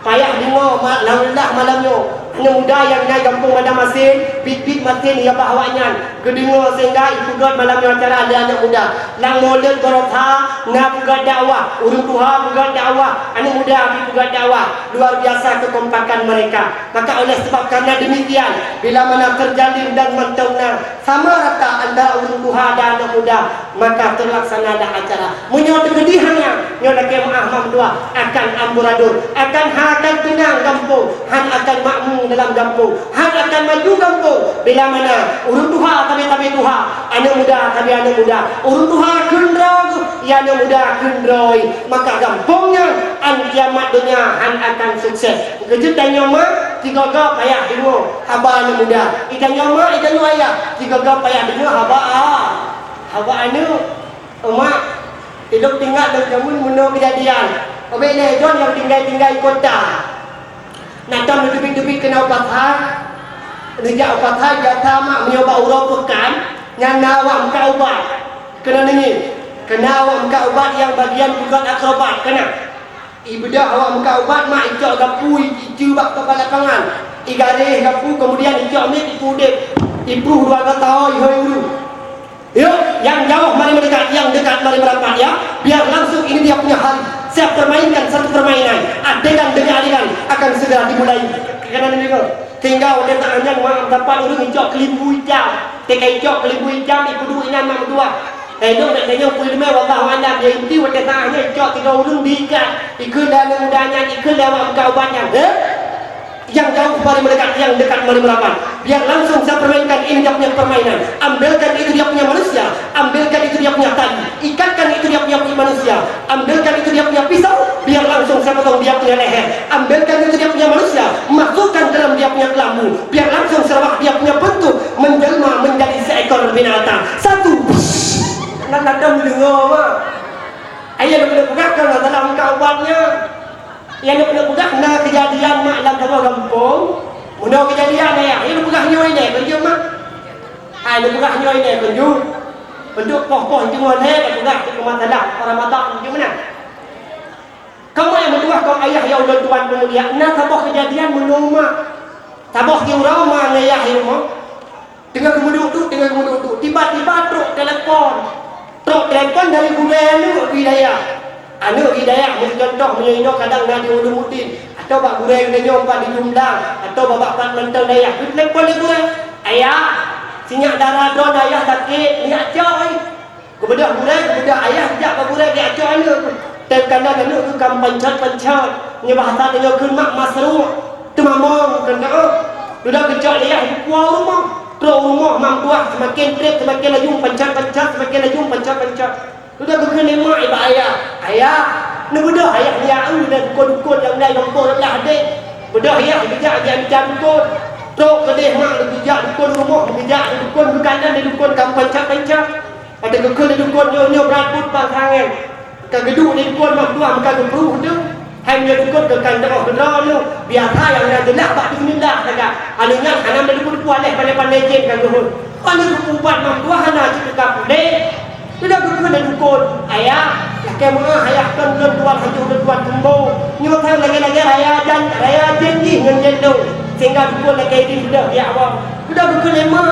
payah deungö, ma-, alhamdulillah malam nyoe. Aneuk muda nyang na gampông Banda Masin, biet-biet masin ya bah awaknyan. Geudeungö sehingga ipeugöt malam nyoe acara lé aneuk muda. Lam Maulid Baroesa na peugöt dakwah, ureuëng tuha peugöt dakwah, aneuk muda pih peugöt dakwah. Luar biasa kekompakan mereka. Maka oleh sebab karena demikian, bila mana terjalin dan mantong na sama rata antara ureuëng tuha dan aneuk muda, maka terlaksanalah acara. Meunyoe teukeudi hana, nyoe lakèe meu'ah mameudoa, akan amburadul, akan ha akan teunang gampông, han akan makmu dalam gampông, han akan maju gampông. Bila mana ureuëng tuha tabi-tabi tuha, aneuk muda tabi aneuk muda, ureuëng tuha kheun droe, ya aneuk muda kheun droe, maka gampông nyan 'an kiamat donya han akan sukses. Keujeuet tanyoe mak, sigoe-goe payah deungö haba aneuk muda. Itanyoe mak, itanyoe ayah, sigoe-goe payah deungö haba a-, haba aneuk. Mak, ilôn teuingat lôn jameun meunoe keujadian. Ubé lé John nyang tinggai-tinggai kota. Na tom neuteubiet-teubiet keunoe u pasai. Neujak u pasai biasa mak meunyoe bak uroe peukan, nyan na awak meukat ubat. Keunoe neungieng, keunoe awak meukat ubat nyang bagian peugöt akrobat keunoe. Ibeudôh awak meukat ubat mak icok gapu, i-, iceue bak keupalan lapangan. Igaréh gapu, keumudian icok miet, ipeu udeb. Ipruh dua gata ihôi ureuëng. Yuk, yang jauh mari mendekat, yang dekat mari merapat, ya. Biar langsung ini dia punya hari. Saya permainkan satu permainan. Adegan demi adegan akan segera dimulai. Keunan deungoe. Sehingga watèe saat nyan mak meusapat ureuëng icok keulimbu itam. Teuka icok keulimbu itam, ipeuduek inan mak meutuah. Lheuh nyan nak tanyong peue leumah, wallahu a'lam. Nyang inti watèe saat nyan icok tiga ureuëng diikat. Ikheun lé aneuk muda nyan, ikheun lé awak meukat ubat nyan. Heh? Yang jauh mari mendekat, yang dekat mari merapat. Biar langsung saya permainkan ini dia punya permainan. Ambilkan itu dia punya manusia, ambilkan itu dia punya tali, ikatkan itu dia punya manusia, ambilkan itu dia punya pisau, biar langsung saya potong dia punya leher. Ambilkan itu dia punya manusia, masukkan ke dalam dia punya kelambu, biar langsung serubah dia punya bentuk, menjelma menjadi seekor binatang. Satu. Nak datang mendengar, mak. Ayah nak peugah kan masalah meukat ubatnya. Nyang lôn peugah na keujadian mak lam saboh gampông. Meunoe keujadian ayah, nyang lôn peugah nyoe ilèe kon jeuet mak. Hai, lôn peugah nyoe ilèe kon jeuet. Untuk poh-poh teungoh lhèe lôn peugah keu masalah Ramadan jeuet meunan. Kamoe nyang meutuah, kaum ayah nyang ulôn tuan peumulia, na saboh keujadian meunoe mak. Saboh siuroe ma ngon ayah di rumoh. Teungoh geumeuduek-duek, teungoh geumeuduek-duek, tiba-tiba trok telepon. Trok telepon dari gurèe aneuk di dayah. Aneuk di dayah, meucontoh meunyoe inoe kadang na di Ulu Mudin, atawa bak gurèe geutanyoe pat di Jumlang, atawa bak, bak mantong dayah. Geutelepon lé gurèe, "Ayah, sinyak dara droe ayah sakét, neujak cok, eh." Geubeudôh gurèe, geubeudôh ayah, geujak bak gurèe, geujak cok aneuk. Teuka na aneuk geuh ka meupancot-pancot. Nyoe bahasa tanyoe kheun mak masrôk, teumamong keu aneuk. Dudoe geucok lé ayah, geupuwoe u rumoh. Trok u rumoh, mak meutuah seumaken trép, seumaken laju meupancot-pancot, seumaken laju meupancot-pancot. Dudoe geukheun lé mak bak ayah, "Ayah, neubeudôh ayah nyak eu dan dukon-dukon nyang na i gampông reulah deh." Beudôh ayah geujak, geujak mita dukon. Trok keudeh mak geujak dukon u rumoh, geujak dukon, geukalon lé dukon ka meupancot-pancot. Watèe geukheun lé dukon, "Nyoe, nyoe brat buet bang sangèn." Ka geuduek lé dukon mak meutuah, meuka geupruh teuh. Hai meunyoe dukon keu kantô keudroe nyoe, biasa nyang na jeulaih bak bismillah saja. Aneuk nyan hana meuleupeue-leupeue, aléh pandai-pandai jén ka geuhôi. Aneuk geupeuubat mak meutuah hana cit teuka puléh. Sudah geukheun lé dukon, "Ayah, lakèe meu'ah ayah kon lôn tuan hajoh lôn tuan tumbo. Nyoe sang lagèe-lagèe raya jan, raya jén jih ngon jén lôn." Sehingga dukon lakèe idin sudah geujak woe. Sudah geukheun lé mak,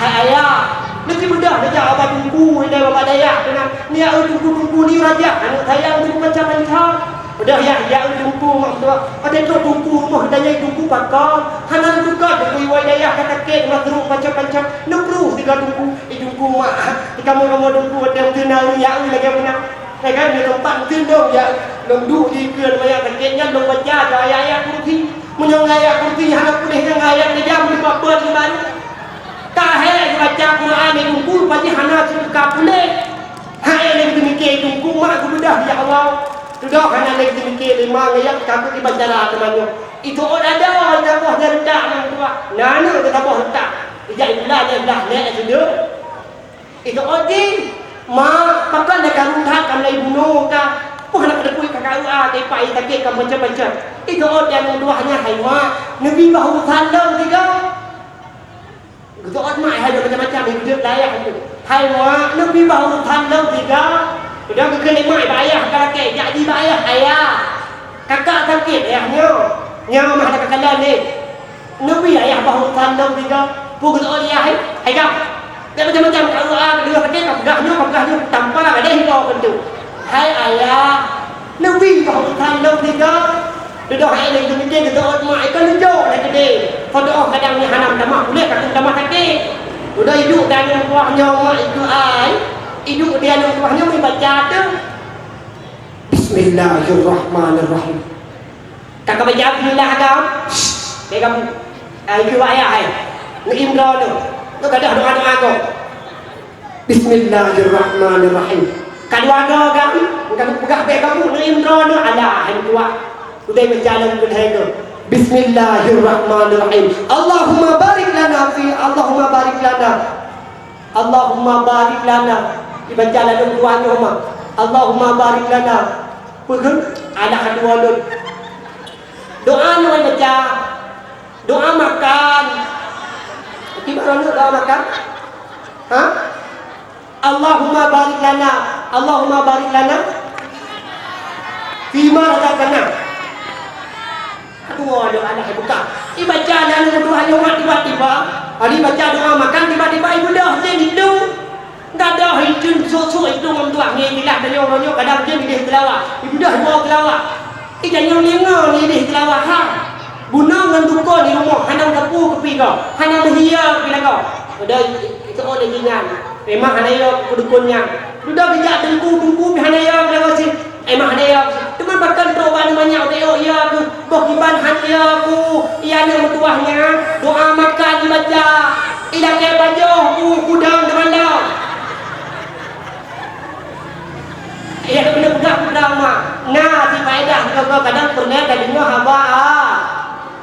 "Hai ayah, Leuti beudah neujak bak teungku, indai bak dayah keunan. Neujak eu teungku-teungku ni raja, aneuk sayang teungku macam-macam. Beudah yak, yak eu teungku mak meutuah. Watèe trok teungku rumoh tanyai teungku pakon. Hana neutuka teungku iwoe dayah ka sakét, masroh macam-macam. Neupruh sigoe teungku, "Eh teungku mak, di kamoe-kamoe teungku watèe meuteuna yak eu lagèe meunan." Hai kan, di teumpat meuteuna yak eu. Lôn duek di keue manyang sakét nyan lôn baca ayat-ayat kursi. Meunyoe ngon ayat kursi hana puléh ngon ayat kejam di babah di baru. Ka hék geubaca Quran di teungku, rupajih hana seuka puléh. Hai lé geumikir teungku mak geubeudah, ya Allah. Dudoe hana lé geumikir lé ma ngayat ka keu ibaca teuma nyoe. Itu ot ada, saboh nyang retak nang tuah. Na nyoe saboh retak. Ijak ibulah lé blah lé sudah. Itu ot jih. Mak, pakon lé karu that ka mulai bunoe ka. Poh hana keudeuh ka K U A, ka ipak sakét ka macam-macam. Itu ot nyang tuah nyan hai mak. Neubi bah urusan lôn tiga. Geuteuôt mak hai macam-macam, hai geuteuôt layah tu. Hai mak, neubi bah urusan lôn tiga. Udah geukheun lé mak bak ayah ka lakèe, jak di bak ayah, "Ayah, kakak sakét ayah nyoe. Nyoe mah ada kakak lôn ni." Neubi ayah bah urusan lôn tiga. Peue geuteuôt lé ayah, hai? Hai gam. Dak macam-macam ka uroe ka deungoe sakét, ka peugah nyoe, ka peugah nyoe, tanpa gadeh ipo keu tu. Hai ayah, neubi bah urusan lôn tiga. Dudoe hai lé geumikir geuteuôt mak, ai ka neujok lé keudeh. Padahai kadang nyan hana meutamah puléh, ka keuh meutamah sakét. Dudoe iduek di aneuk tuah nyoe mak ikeu ai. Iduek di aneuk tuah nyoe meubaca tu. Bismillahirrahmanirrahim. Ka ka baca bismillah agam. Shh, bèk kamu. Ai ikeu ayah ai. Neuim droeneuh. Tu gadoh doa-doa kong. Bismillahirrahmanirrahim. Ka dua droe gam, ka neupeugah bèk kamoe neuim droeneuh, alah, hai meutuah. Udai meujalan pun hai nyoe. Bismillahirrahmanirrahim. Allahumma barik lana fi, Allahumma barik lana. Allahumma barik lana. Ibaca lalu dua nyoe mah. Allahumma barik lana. Peugah, alah dua lôn. Doa nyoe baca. Doa makan. Kiban droeneuh doa makan? Ha? Allahumma barik lana. Allahumma barik lana. Fima razaqtana. Aduh, aduh, alah, buka. Ibaca dan doa nyoe tiba-tiba. Ari baca doa makan tiba-tiba ibu dah jadi tu. Gadoh ijeuen sôk-sôk itu ngon tuah ngieng ilah tanyoe uroe nyoe kadang jeuen ideh teulawa. Ibeudoh iwoe teulawa. Ija nyang lingo ideh teulawa ha. Bunoe ngon dukon di rumoh hana meusapeue keupi goe, hana meuhiya keupi lagoe. Udah itu oh lagi nyan. Memang hana yo keu dukon nyan. Udah geujak teungku-teungku pih hana yo keu lagoe cit. Eh, mak hana yo. Teuma pakon trok bak aneuk manyak teuok yo keuh, boh kiban han yo keuh, i aneuk meutuwah nyan, doa makan ibaca, ilakée pajoh keuh kudang teumandam. Iya, keuneuk peugah peugah mak. Na sifaedah keu kadang peureulée tadeungoe haba,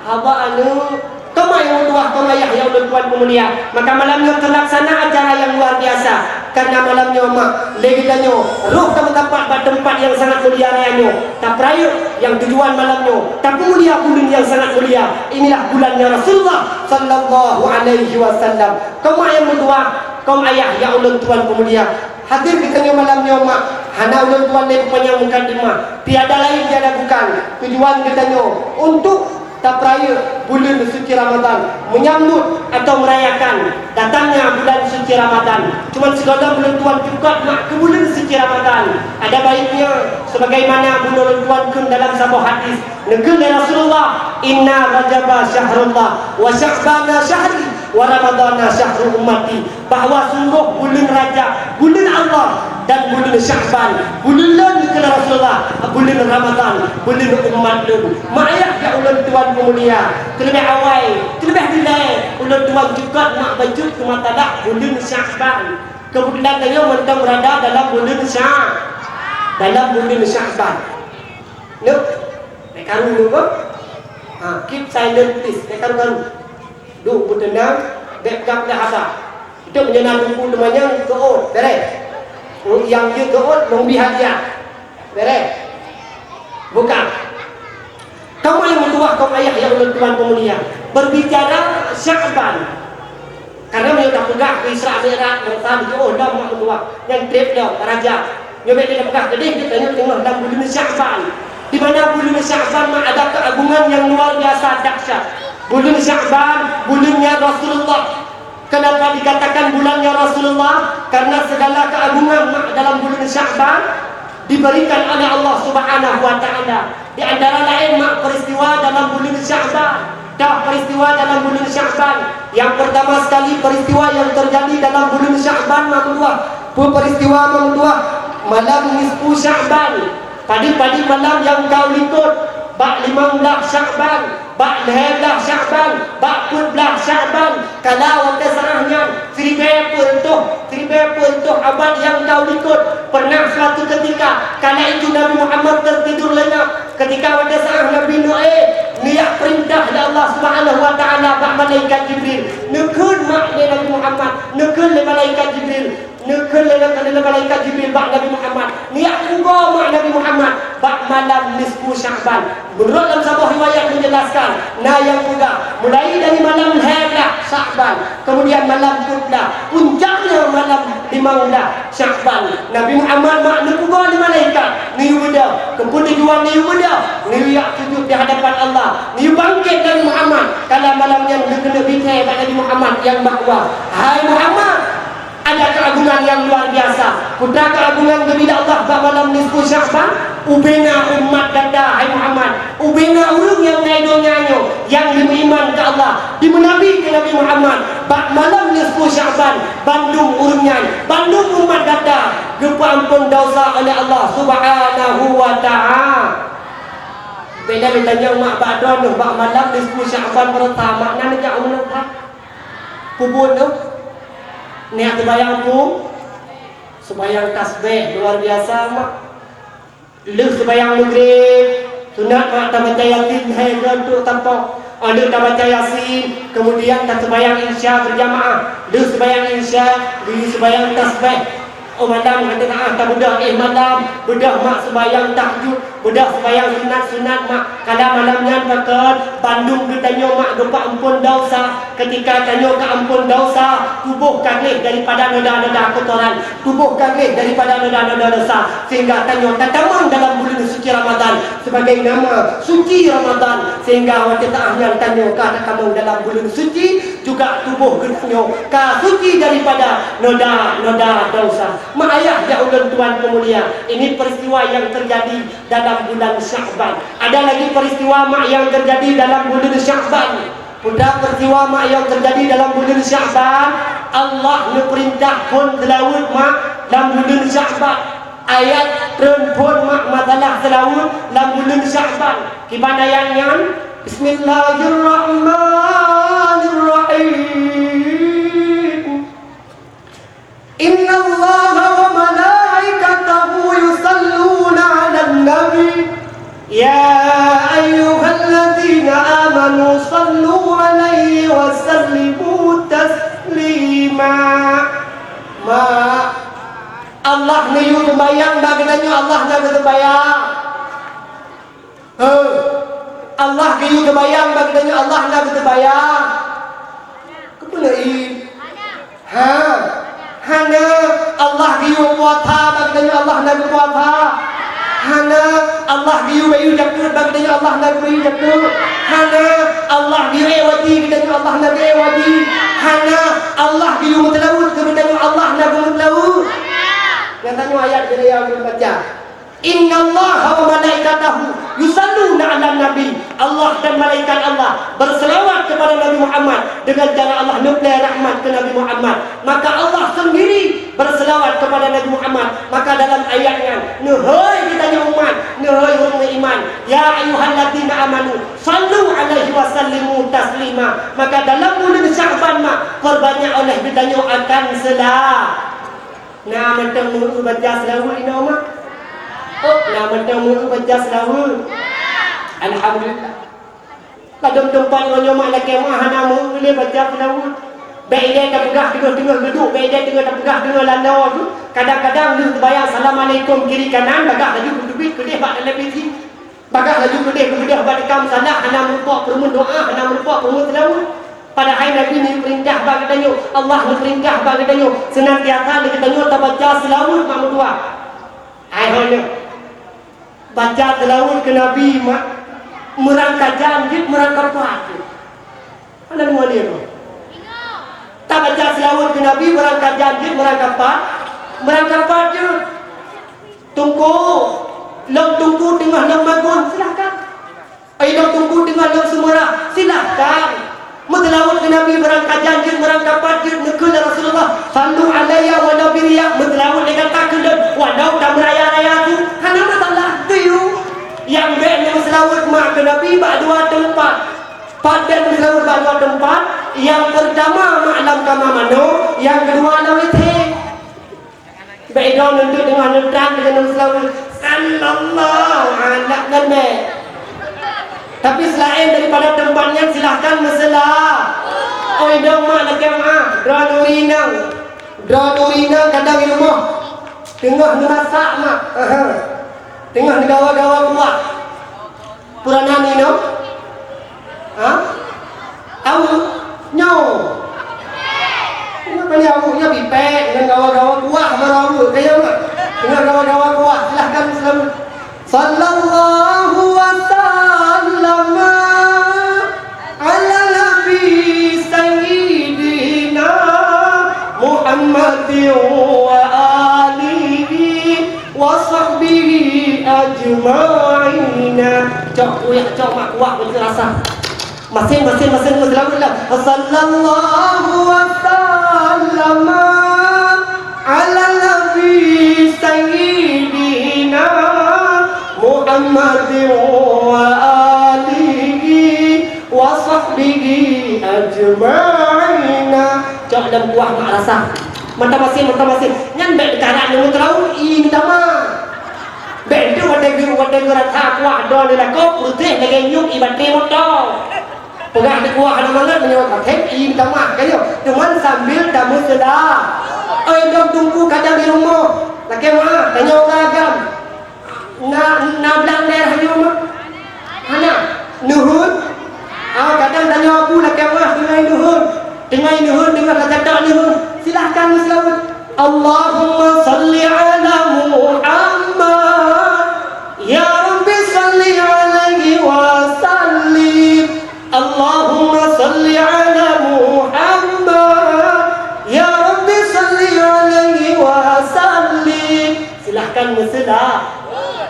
haba aneuk. Teuma nyang meutuwah, teuma yah nyang ulôn tuan peumulia, maka malam nyoe teulaksana acara nyang luar biasa. Karena malam nyoe mak, lé geutanyoe roh tameusapat bak teumpat nyang sangat mulia raya nyoe, tapeurayeuk nyang tujuan malam nyoe tapeumulia buleuen nyang sangat mulia. Inilah bulannya Rasulullah sallallahu alaihi wasallam. Teuma nyang meutuwah, kaum ayah nyang ulôn tuan peumulia, hadir geutanyoe malam nyoe mak, hana ulôn tuan lé peupanyang mukadimah. Tiada lain tiada bukan tujuan geutanyoe untuk tapeurayeuk buleuen suci Ramadan, menyambut atau merayakan datangnya bulan suci Ramadan. Cuman sigohlom ulôn tuan cukôp mak keu buleuen suci Ramadan. Ada baiknya sebagaimana bunoe ulôn tuan kheun dalam saboh hadis, neukheun lé Rasulullah, "Inna Rajaba syahrullah, wa Sya'bana syahri, wa Ramadana syahru ummati." Bahwa sunggoh buleuen Rajab, buleuen Allah, dan buleuen Sya'ban, buleuen lôn kheun Rasulullah, buleuen Ramadan, buleuen umat lôn. Mak ayah nyang ulôn tuan peumulia, keuleubeh awai, keuleubeh dilée ulôn tuan cukôp mak bacut keu mata dak buleuen Sya'ban. Keubeutulan tanyoe mantong beurada dalam buleuen Sya-, dalam buleuen Sya'ban. Neuk, bèk karu lôn, ha, keep silent please, bèk karu-karu. Duek beuteunang, bèk peugah-peugah haba. Itu meunyoe na teungku teumanyong, teuôt, beres. Nyang jeuet teuôt, lôn bi hadiah. Beres. Bukan. Kamu yang meutuwah, kaum ayah nyang ulôn tuan peumulia. Berbicara Sya'ban. Karena meunyoe tapeugah keu Isra Mi'raj, masa tujoh lom mak meutuwah. Nyang trép lom, Rajab. Nyoe bèk tapeugah keudeh, tanyoe teungoh lam buleuen Sya'ban. Di mana buleuen Sya'ban mak ada keagungan yang luar biasa dahsyat. Buleuen Sya'ban, buleuen nyan Rasulullah. Kenapa dikatakan bulan ya Rasulullah? Karena segala keagungan mak dalam bulan Sya'ban diberikan oleh Allah Subhanahu wa Ta'ala. Di antara lain mak peristiwa dalam bulan Sya'ban. Dah peristiwa dalam bulan Sya'ban. Yang pertama sekali peristiwa yang terjadi dalam bulan Sya'ban, mak meutuah. Peue peristiwa, mak meutuah? Malam nisfu Sya'ban. Padub-padub malam nyang ka likot, bak limong blaih Sya'ban, bak lhèe blaih Sya'ban, bak peuet blaih Sya'ban, kala watèe saát nyan, siribèe peuet reutôh, siribèe peuet reutôh abad nyang ka likot, pernah suatu ketika, kala itu Nabi Muhammad tertidur lenyap. Ketika watèe saát Nabi Nuh, eh, neujak peurintah lé Allah Subhanahu wa Ta'ala bak malaikat Jibril. Neukheun mak lé Nabi Muhammad, neukheun lé malaikat Jibril. Neukheun lé, lé malaikat Jibril bak Nabi Muhammad, neujak pugoe mak Nabi Muhammad bak malam nisfu Sya'ban. Meunurot lam saboh riwayat menjelaskan, na nyang peugah, mulai dari malam lhèe blaih Sya'ban, kemudian malam peuet blaih, puncaknya malam limong blaih Sya'ban. Nabi Muhammad mak neupugoe lé malaikat, neuyue beudôh. Keupeue tujuan neuyue beudôh? Neuyue jak sujud di hadapan Allah. Neuyue bangkét Nabi Muhammad. Kala malam nyan geukeuneuk bisé bak Nabi Muhammad nyang mak meutuah, "Hai Muhammad, ada keagungan yang luar biasa. Peue keagungan geubri lé Allah bak malam nisfu Sya'ban? Ubena umat gata, hai Muhammad. Ubena ureueng nyang na i donya nyoe, nyang jimeuiman keu Allah, jimeunabi keu Nabi Muhammad. Bak malam nisfu Sya'ban, bandum ureueng nyan, bandum umat gata geupeuamphon desya oleh Allah Subhanahu wa Ta'ala." Beda tanyong mak bak droeneuh, bak malam nisfu Sya'ban, beurata mak na neujak u meunan? Peue buet neuh? Neujak seumayang peue? Seumayang tasbih, luar biasa mak. Lheueh seumayang Maghrib, sunat mak tabaca Yasin, hai, untuk tampok. Lheueh tabaca Yasin, kemudian taseumayang Isya berjamaah. Lheueh seumayang Isya, geuyue seumayang tasbih. Oh, malam ka teungoh tabeudôh, eh, malam, beudôh mak seumayang tahajud, beudôh seumayang sunat-sunat mak. Kala malam nyan pakon, bandum geutanyoe mak geupeuamphon desya. Ketika tanyoe ka amphon desya, tuboh ka gleh daripada noda-noda kotoran, tuboh ka gleh daripada noda-noda desya, sehingga tanyoe tatamong dalam buleuen suci Ramadan sebagai nama suci Ramadan, sehingga watèe saát nyan tanyoe ka tatamong dalam buleuen suci, juga tuboh geutanyoe ka suci daripada noda-noda desya. Mak ayah nyang ulôn tuan peumulia, ini peristiwa yang terjadi dalam bulan Sya'ban. Ada lagi peristiwa mak yang terjadi dalam bulan Sya'ban. Peue peristiwa mak yang terjadi dalam bulan Sya'ban? Allah neupeurintah phon seulaweuet mak lam bulan Sya'ban. Ayat treun phon mak masalah seulaweuet lam bulan Sya'ban. Kiban ayat nyan, Bismillahirrahmanirrahim. Innallaha wa malaikatahu yusalluna 'alan nabi. Ya ayyuhalladzina amanu sallu 'alaihi wa sallimu taslima. Mak, Allah neuyue seumayang bak geutanyoe, Allah na geuseumayang. He, Allah geuyue seumayang bak geutanyoe, Allah na geuseumayang. Keupeue neuiet? Ha? Hana. Allah geuyue puasa bak geutanyoe, Allah na geupuasa. Hana. Allah geuyue bayeue jakeuet bak geutanyoe, Allah na geubayeue jakeuet. Hana. Allah geuyue ék wajéb geutanyoe, Allah na geuék wajéb. Hana. Allah geuyue meuseulaweuet keu geutanyoe, Allah na geumeuseulaweuet. Nyang tanyoe ayat keuneuk baca. Innallaha wa malaikatahu yusalluna 'alan nabi. Allah dan malaikat Allah berselawat kepada Nabi Muhammad, dengan cara Allah neuplè rahmat keu Nabi Muhammad. Maka Allah sendiri berselawat kepada Nabi Muhammad. Maka dalam ayat nyan, neuhôi geutanyoe umat, neuhôi ureueng meuiman, ya ayyuhalladzina amanu sallu 'alaihi wa sallimu taslima. Maka dalam buleuen Sya'ban mak, perbanyak oleh geutanyoe akan sela- Na mantong meu baca seulaweuet inoe mak? Oh, na mantong meu baca seulaweuet? Alhamdulillah. Ladôm teumpat ngon nyoe mak lakèe meuah hana meu lé baca seulaweuet. Bèk ilèe tapeugah teungoh-teungoh geuduek, bèk ilèe teungoh tapeugah teungoh laloe tu. Kadang-kadang lheueh teubayang assalamualaikum kiri kanan, bagaih laju geuteubiet keudeh bak televisi. Bagaih laju keudeh geubeudôh bak teuka meusalah, hana meurumpok peureumeun doa, hana meurumpok peureumeun seulaweuet. Padahai Nabi neupeurintah bak geutanyoe, Allah neupeurintah bak geutanyoe, seunantiasa lé geutanyoe tabaca seulaweuet mak meutuah. Hai ho nyoe. Baca seulaweuet keu Nabi mak, meurangkajan jeuet meurangkapat jeuet. Hana deungoe lé kah? Tabaca seulaweuet keu Nabi, beurangkat jan jeuet, beurangkat pat, beurangkat pat jeuet. Teungku, lom teungku teungoh lom magun, silahkan. Ai lom teungku teungoh lom seumeurah, silahkan. Meuseulaweuet keu Nabi, beurangkat jan jeuet, beurangkat pat jeuet, neukheun lé Rasulullah, "Sallu alayya walau biriyah," meuseulaweuet lé gata keu lôn, walau tameuraya-raya su, hana masalah, teuh. Nyang bèk meuseulaweuet mak keu Nabi bak dua teumpat. Pat bèk meuseulaweuet bak dua teumpat, nyang peurtama mak lam kama manoe, nyang keudua lam W C. Bèk droeneuh teungoh neutrang keuneuk meuseulaweuet, "Sallallahu ala Nabi." Tapi seulaén daripada teumpat nyan, silahkan meuseula-. Oi, dong mak lakèe meu'ah, droeneuh ureueng inong. Droeneuh ureueng inong kadang di rumoh teungoh neumasak mak. Aha. Teungoh neugawa-gawa kuah. Peue nan inoe? Ha? Aweuek? Nyoe. Nyoe kan aweuek, nyoe pipèk ngon gawa-gawa kuah baru aweuek. Kaya mak. Dengan gawa-gawa kuah, silahkan selamat. Sallallahu wa sallama ala nabi sayyidina Muhammadin wa alihi wa sahbihi ajma'ina. Cok kuyak, cok mak kuah beutôi rasa. Masing-masing, masing-masing selamat lah. Sallallahu wa sallama ala nabi sayyidina Muhammadin wa alihi wa sahbihi ajma'ina. Cok lam kuah mak rasa. Mata masin, mata masin. Nyan bèk dikarat nyoe meuteurau, i meutamah. Bèk deuh watèe geu-, watèe geurasa kuah droe lé lakoe, peureuteh lagèe nyueng i batèe moto. Peugah dikuah hana mangat meunyoe ka thèb i meutamah, ka nyoe. Teuma sambil tameuseula. Oi, dong teungku kadang di rumoh. Lakèe meu'ah, tanyoe ureueng agam. Na, na blang daerah nyoe mak? Hana. Neuheun? Ah, kadang tanyoe abu lakèe meu'ah teungoh neuheun. Teungoh neuheun, teungoh tacatok neuheun. Silahkan meuseulaweuet. Allahumma salli ala Muhammad. Ya Rabbi salli alaihi wa sallim. Allahumma salli ala Muhammad. Ya Rabbi salli alaihi wa sallim. Silahkan meuseula.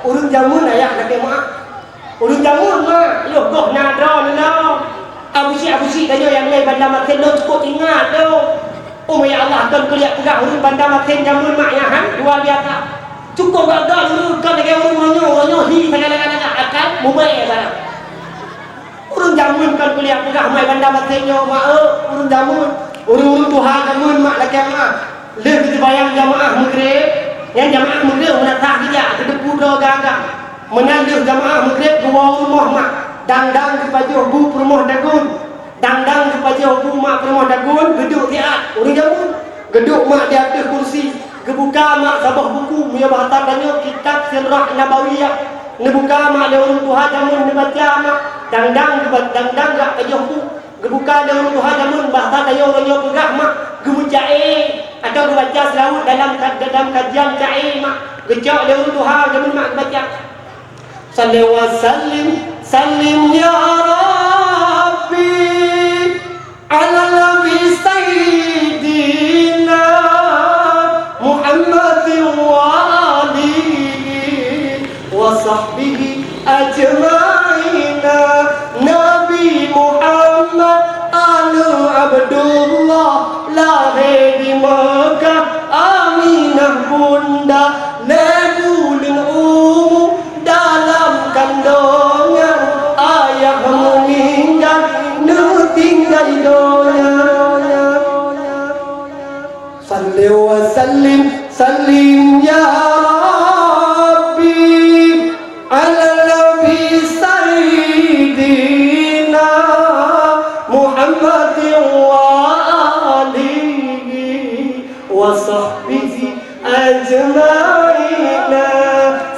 Ureueng jameun ayah lakèe meu'ah. Ureueng jameun mak, yoh goh na droeneuh lom. Abusyik-abusyik tanyoe nyang lé Banda Masen lôn cukôp ingat lôn. Oh ya Allah, kon kuliak peugah ureueng Banda Masen jameun mak nyan han luar biasa. Cukôp gak-gak ureueng kon lagèe ureueng uroe nyoe, uroe nyoe hi sagai lagak-lagak akan mubèe barang. Ureueng jameun kon kuliak peugah mai Banda Masen nyoe mak, eh, ureueng jameun. Ureueng-ureueng tuha jameun mak lakèe meu'ah. Lheueh geuteubayang jamaah Maghrib, nyan jamaah Maghrib meunasah geujak keuteupue droe gaga. Meunan lheueh jamaah Maghrib geuwoe u rumoh mak, dang-dang geupajoh bu peurumoh dagun. Dang-dang geupajoh bu mak peurumoh dagun, geuduek siat ureueng jameun. Geuduek mak di ateueh kursi, geubuka mak saboh buku, meunyoe bahasa tanyoe kitab Sirah Nabawiyah. Neubuka mak lé ureueng tuha jameun neubaca mak, dang-dang geuba-, dang-dang geujak pajoh bu. Geubuka lé ureueng tuha jameun, bahasa tanyoe uroe nyoe peugah mak, geumeucaé atawa geubaca seulaweuet dalam ka-, dalam kajian caé mak, geucok lé ureueng tuha jameun mak geubaca. Salli wa sallim, sallim ya Rabbi, ala nabi sayyidina Muhammadin wa alihi wa sahbihi ajma'ina. Nabi Muhammad aneuëk Abdullah, lahé di Meukah, Aminah bunda, lhèe buleuen umu dalam kandongan, ayah meuninggai neutinggai donya. Salli wa sallim, sallim ya Rabbi, ala nabi sayyidina Muhammadin wa alihi wa sahbihi ajma'ina.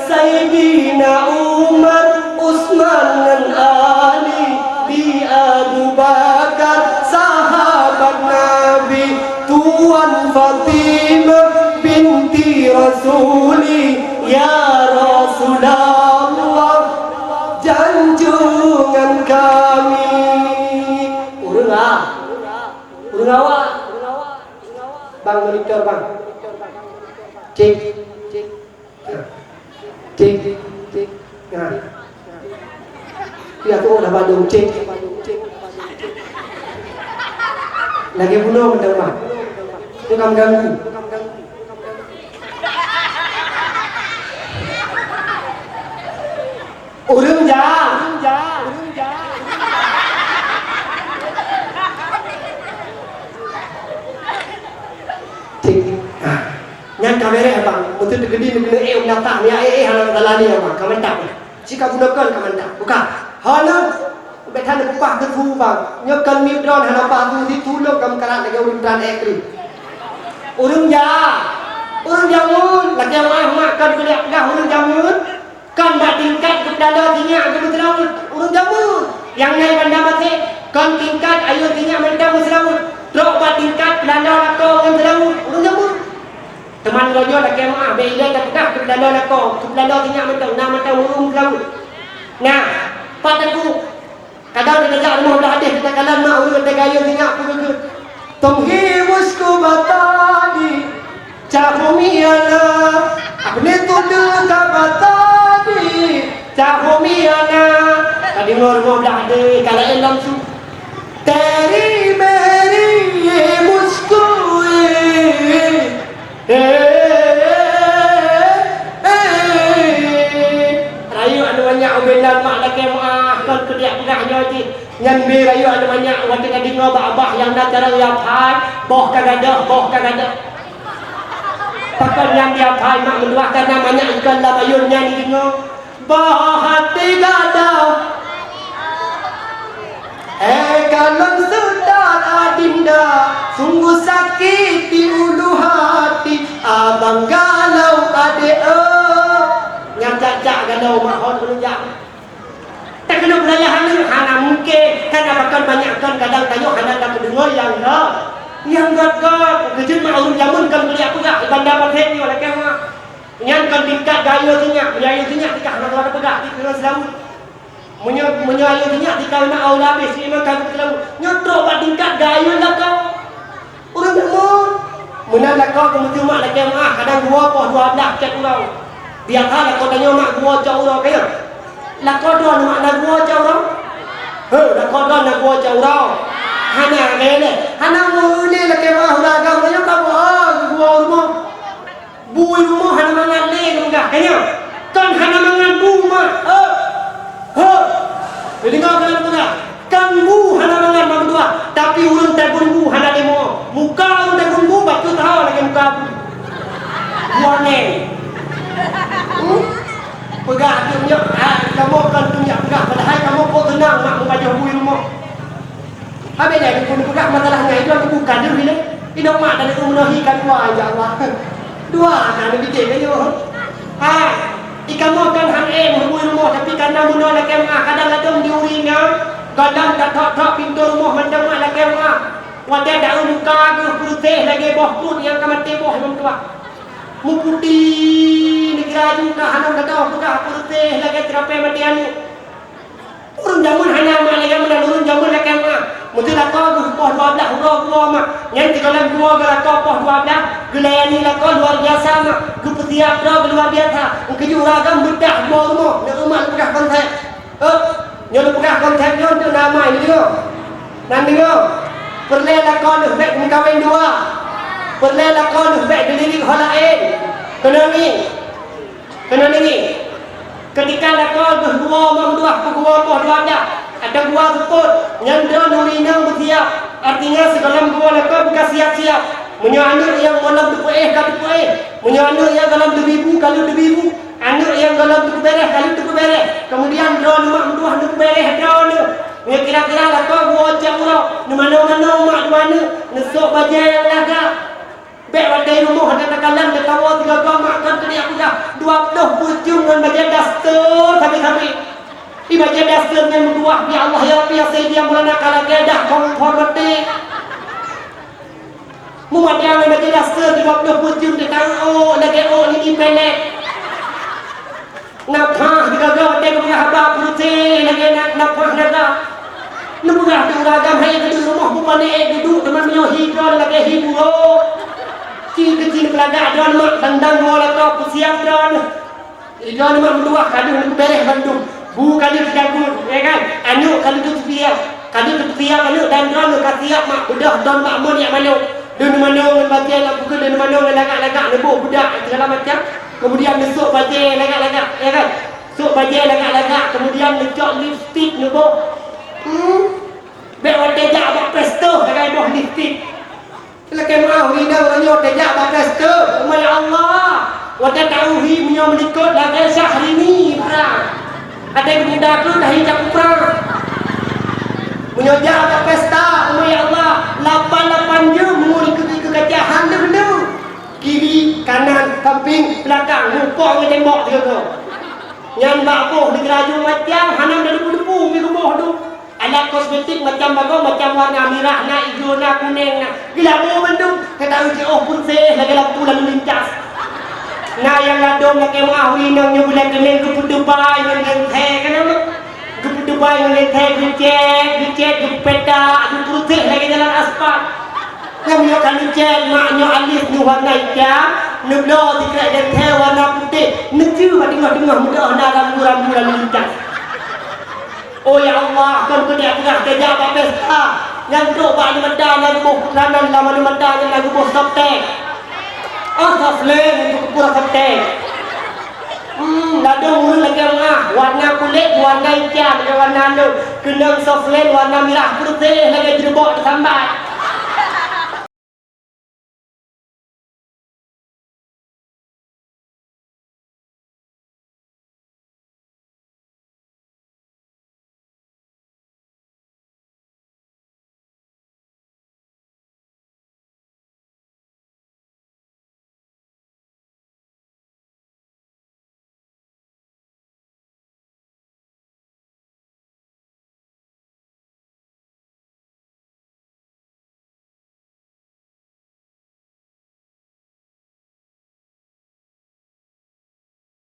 Sayyidina Umar, Utsman ngon Ali, Bi Abu Bakar, sahabat Nabi, Tuan Fatimah binti Rasuli, ya Rasulullah, janjungan kami. Ureueng ah. Ureueng awak. Bang, monitor, bang. Cek, cek. Ha. Cek, cek. Ha. Ya, tu dah bandung, cek. Lagi bunoe mantong, bang. Tu ka mengganggu. Ureueng ja, ureueng ja, ureueng ja. Cek. Ah. Nyan ka beres, bang. Untuk teukeudi neukeuneuk éh u binatang, ya, éh, éh, hana salah ni, bang. Ka mantap. Cit ka bunoe kon ka mantap. Buka. Hana. Bèk that neupah keu su, bang. Nyoe kon miet droen hana paih su, si tulông ka meukarat lagèe ureueng tran éh keuh. Ureueng ja. Ureueng jameun, lakèe meu'ah mak kon kuliah peugah ureueng jameun. Kon bak tingkat geupeulalo sinyak geuh meuseulaweuet, ureueng jameun. Nyang na i Banda Maséh, kon tingkat ayeuen sinyak mantong meuseulaweuet. Trok bak tingkat peulalo lakoe ngon seulaweuet, ureueng jameun. Teuma lagèe nyoe lakèe meu'ah, bèk ilèe tapeugah geupeulalo lakoe, geupeulalo sinyak mantong, na mantong ureueng meuseulaweuet. Nah, pat teungku. Kadang teukeujak rumoh blah deh, teukalon mak ureueng teuka ayeuen sinyak peue geukheun. Tom hi musko batadi, cahumi ana, apne tudu ka batadi, cahumi ana. Ka deungoe rumoh blah deh, ka laén lam su. Teri meri musko e. Rayeuk aneuk manyak ubé nan mak lakèe meu'ah, kon keudiak peugah nyoe jih. Nyan bé rayeuk aneuk manyak watèe ka deungoe bak babah nyang na carông yab hai, boh ka gadôh, boh ka gadôh. Pakon nyan yab hai mak meutuah, kareuna manyak ikon lam ayôn nyan jideungoe. Bah até gata, eh, kalon seudara adinda, sungguh sakét di ulu hati, abang galau adék, eh. Nyang cak-cak galau mahon meunujak. Takeuneuk beuraya hana, hana mungken, kan abakon banyak kon kadang tanyoe hana tapeudeungoe nyang gèt. Nyang gèt-gèt, keujeuet mak ureueng jameun kon kuliah peugah, i Banda Maséh nyoe lakèe meu'ah. Nyan kon tingkat gaya sinyak, meunyoe ayeuen sinyak tika hana keuluar peugah di keuleueng seulaweuet. Meunyoe, meunyoe ayeuen sinyak tika na aula habéh si iman ka keulaweuet. Nyoe trok bak tingkat gaya lakoe. Ureueng jameun. Meunan lakoe geumeutumak lakèe meu'ah kadang dua poh dua blah cot uroe. Biasa lakoe tanyoe mak dua cot uroe kaya. Lakoe droeneuh mak na dua cot uroe? He, lakoe droeneuh na dua cot uroe. Hana kaya lé. Hana meulé lakèe meu'ah ureueng agam tanyoe ka boh, dua uroe. Bu i rumoh hana mangat lé geupeugah, ka nyoe? Kon hana mangat bu, mak. Ho! Ho! Neudeungoe keu lôn peugah, kon bu hana mangat mak meutuah, tapi ureueng tagun bu hana lé mo. Muka ureueng tagun bu bacut teuhah lagèe muka bu. Bu angèn. Hmm? Peugah tu nyoe, ah, kamoe kon tu nyak peugah, padahai kamoe kok seunang mak meupajoh bu i rumoh. Habéh nyan, keu peugah masalah nyan, itu aku bukan dulu ni. Inong mak dan aku meunohi kan dua, ya Allah. Dua, nah, ni pikir kan, yo. Ha, ikamoe kan han ék meuhubui rumoh, tapi karena meunoe lakèe meu'ah, kadang ladôm di ureueng nyan, kadang tathok-thok pintoe rumoh mantong mak lakèe meu'ah. Watèe taeu muka geuh peureuseh lagèe boh krut nyang ka maté boh lam tuah. Meuputéh, neukira aju ka hana gata peugah peureuseh lagèe ceurapée maté aneuk. Ureueng jameun hana mak lagèe meunan, ureueng jameun lakèe meu'ah. Meuseu lakoe geuh poh dua blah uroe geuwoe mak. Nyan sigohlom geuwoe geulakoe poh dua blah, geulayani lakoe luar biasa mak. Geupeusiab droe geuh luar biasa. Meukeujeuet ureueng agam beudah geuwoe rumoh, nyoe mak lôn peugah konsep. Eh, nyoe lôn peugah konsep nyoe untuk na amai neudeungoe. Nan deungoe. Peureulèe lakoe lheueh bèk meukawen dua. Peureulèe lakoe lheueh bèk geulirek ho laén. Keunoe ngieng. Keunoe ngieng, keutika lakoe geuh geuwoe mak meutuah peugeuwoe poh dua blah, atau geuwoe seupôt, nyan droeneuh ureueng inong beusiab. Artinya, sigohlom geuwoe lakoe beuka siab-siab. Meunyoe aneuk nyang gohlom teupeuéh ka teupeuéh, meunyoe aneuk nyang gohlom teubibu ka lheueh teubibu, aneuk nyang gohlom teupeubéréh ka lheueh teupeubéréh. Keumudian, droeneuh mak meutuah neupeuberéh droeneuh. Meunyoe kira-kira lakoe geuwoe cot uroe, neumanoe-manoe mak dua aneuk, neusok bajèe nyang lagak. Bèk watèe rumoh gata takalon, gata woe sigoe-goe mak kon keuneuk peugah dua ploh peuet jeuem ngon bajèe daster sabe-sabe. Di bajèe daster nyan meutuah, "Ya Allah, ya Rabbi, ya Sayyidi, ya Maulana, ka lagèe dah kompor maté." Meumadang ngon bajèe daster dua ploh peuet jeuem, teuka ôk lagèe ôk nini pelek. Nafah digaga watèe geupeugah haba peureuseh lagèe na-, nafah naga. Neupeugah di ureueng agam hai geuduek rumoh bukon ék geuduek, teuma meunyoe hi droe lagèe hi burông. Keucil-keucil peulagak droeneuh mak, dandang dua lakoe peusiap droeneuh. Droeneuh mak meutuwah ka lheueh beureh bandum. Bu ka lheueh teujagun, ya kan? Aneuk ka lheueh teupiah, ka lheueh teupiah aneuk dan droeneuh ka siap mak beudôh don mak mon jak manok. Lheueh neumanok ngon bajèe lam pukon, lheueh neumanok ngon lagak-lagak neuboh beudak segala macam. Kemudian neusok bajèe lagak-lagak, ya kan? Sok bajèe lagak-lagak, kemudian neucok lipstik neuboh. Hmm. Bèk watèe jak bak pesta sagai boh lipstik. Lakèe meu'ah ureueng inong meunyoe teuh jak bak pesta, umai Allah. Watèe tauhi meunyoe meulikot lagèe Syahrini prang. Watèe geubuda keu tahi jak prang. Meunyoe jak bak pesta, umai Allah, lapan-lapan jeuem meungon ikeu-ikeu kaca han leuh-leuh. Kiri, kanan, sampéng, beulakang, mupok ngon tembok sigoe. Nyan bak boh di geuraju macam hana meudepu-depu pih geuboh tu. Alat kosmetik macam bagoe, macam warna mirah na, ijo na, kuneng na. Geulabo bandum, ka tahu jiôh peureséh lagèe lampu lalu lintas. Na nyang ladôm lakèe meu'ah ureueng inong nyoe buleuen keunong geupeuteubai ngon leuntèe, ka na meuh? Geupeuteubai ngon leuntèe, geucèt, geucèt, geupeupèta, geupeureséh lagèe jalan aspal. Nyang nyoe ka neucèt, mak nyoe alis nyoe warna itam, neubloe sikrek leuntèe warna putéh, neucue bak teungoh-teungoh meudoh na rambu-rambu lalu lintas. Oh ya Allah, kon keuneuk peugah teuh jak bak pesta. Nyang trok bak aneuk mata na geuboh peutranan, lam aneuk mata nyan na geuboh softtek. Oh, softlens, untuk keupeue softtek. Hmm, ladôm ureueng lakèe meu'ah, warna kulét, warna itam, lagèe warna lôn. Keunong softlens, warna mirah, peureséh lagèe jeureubok teusambat.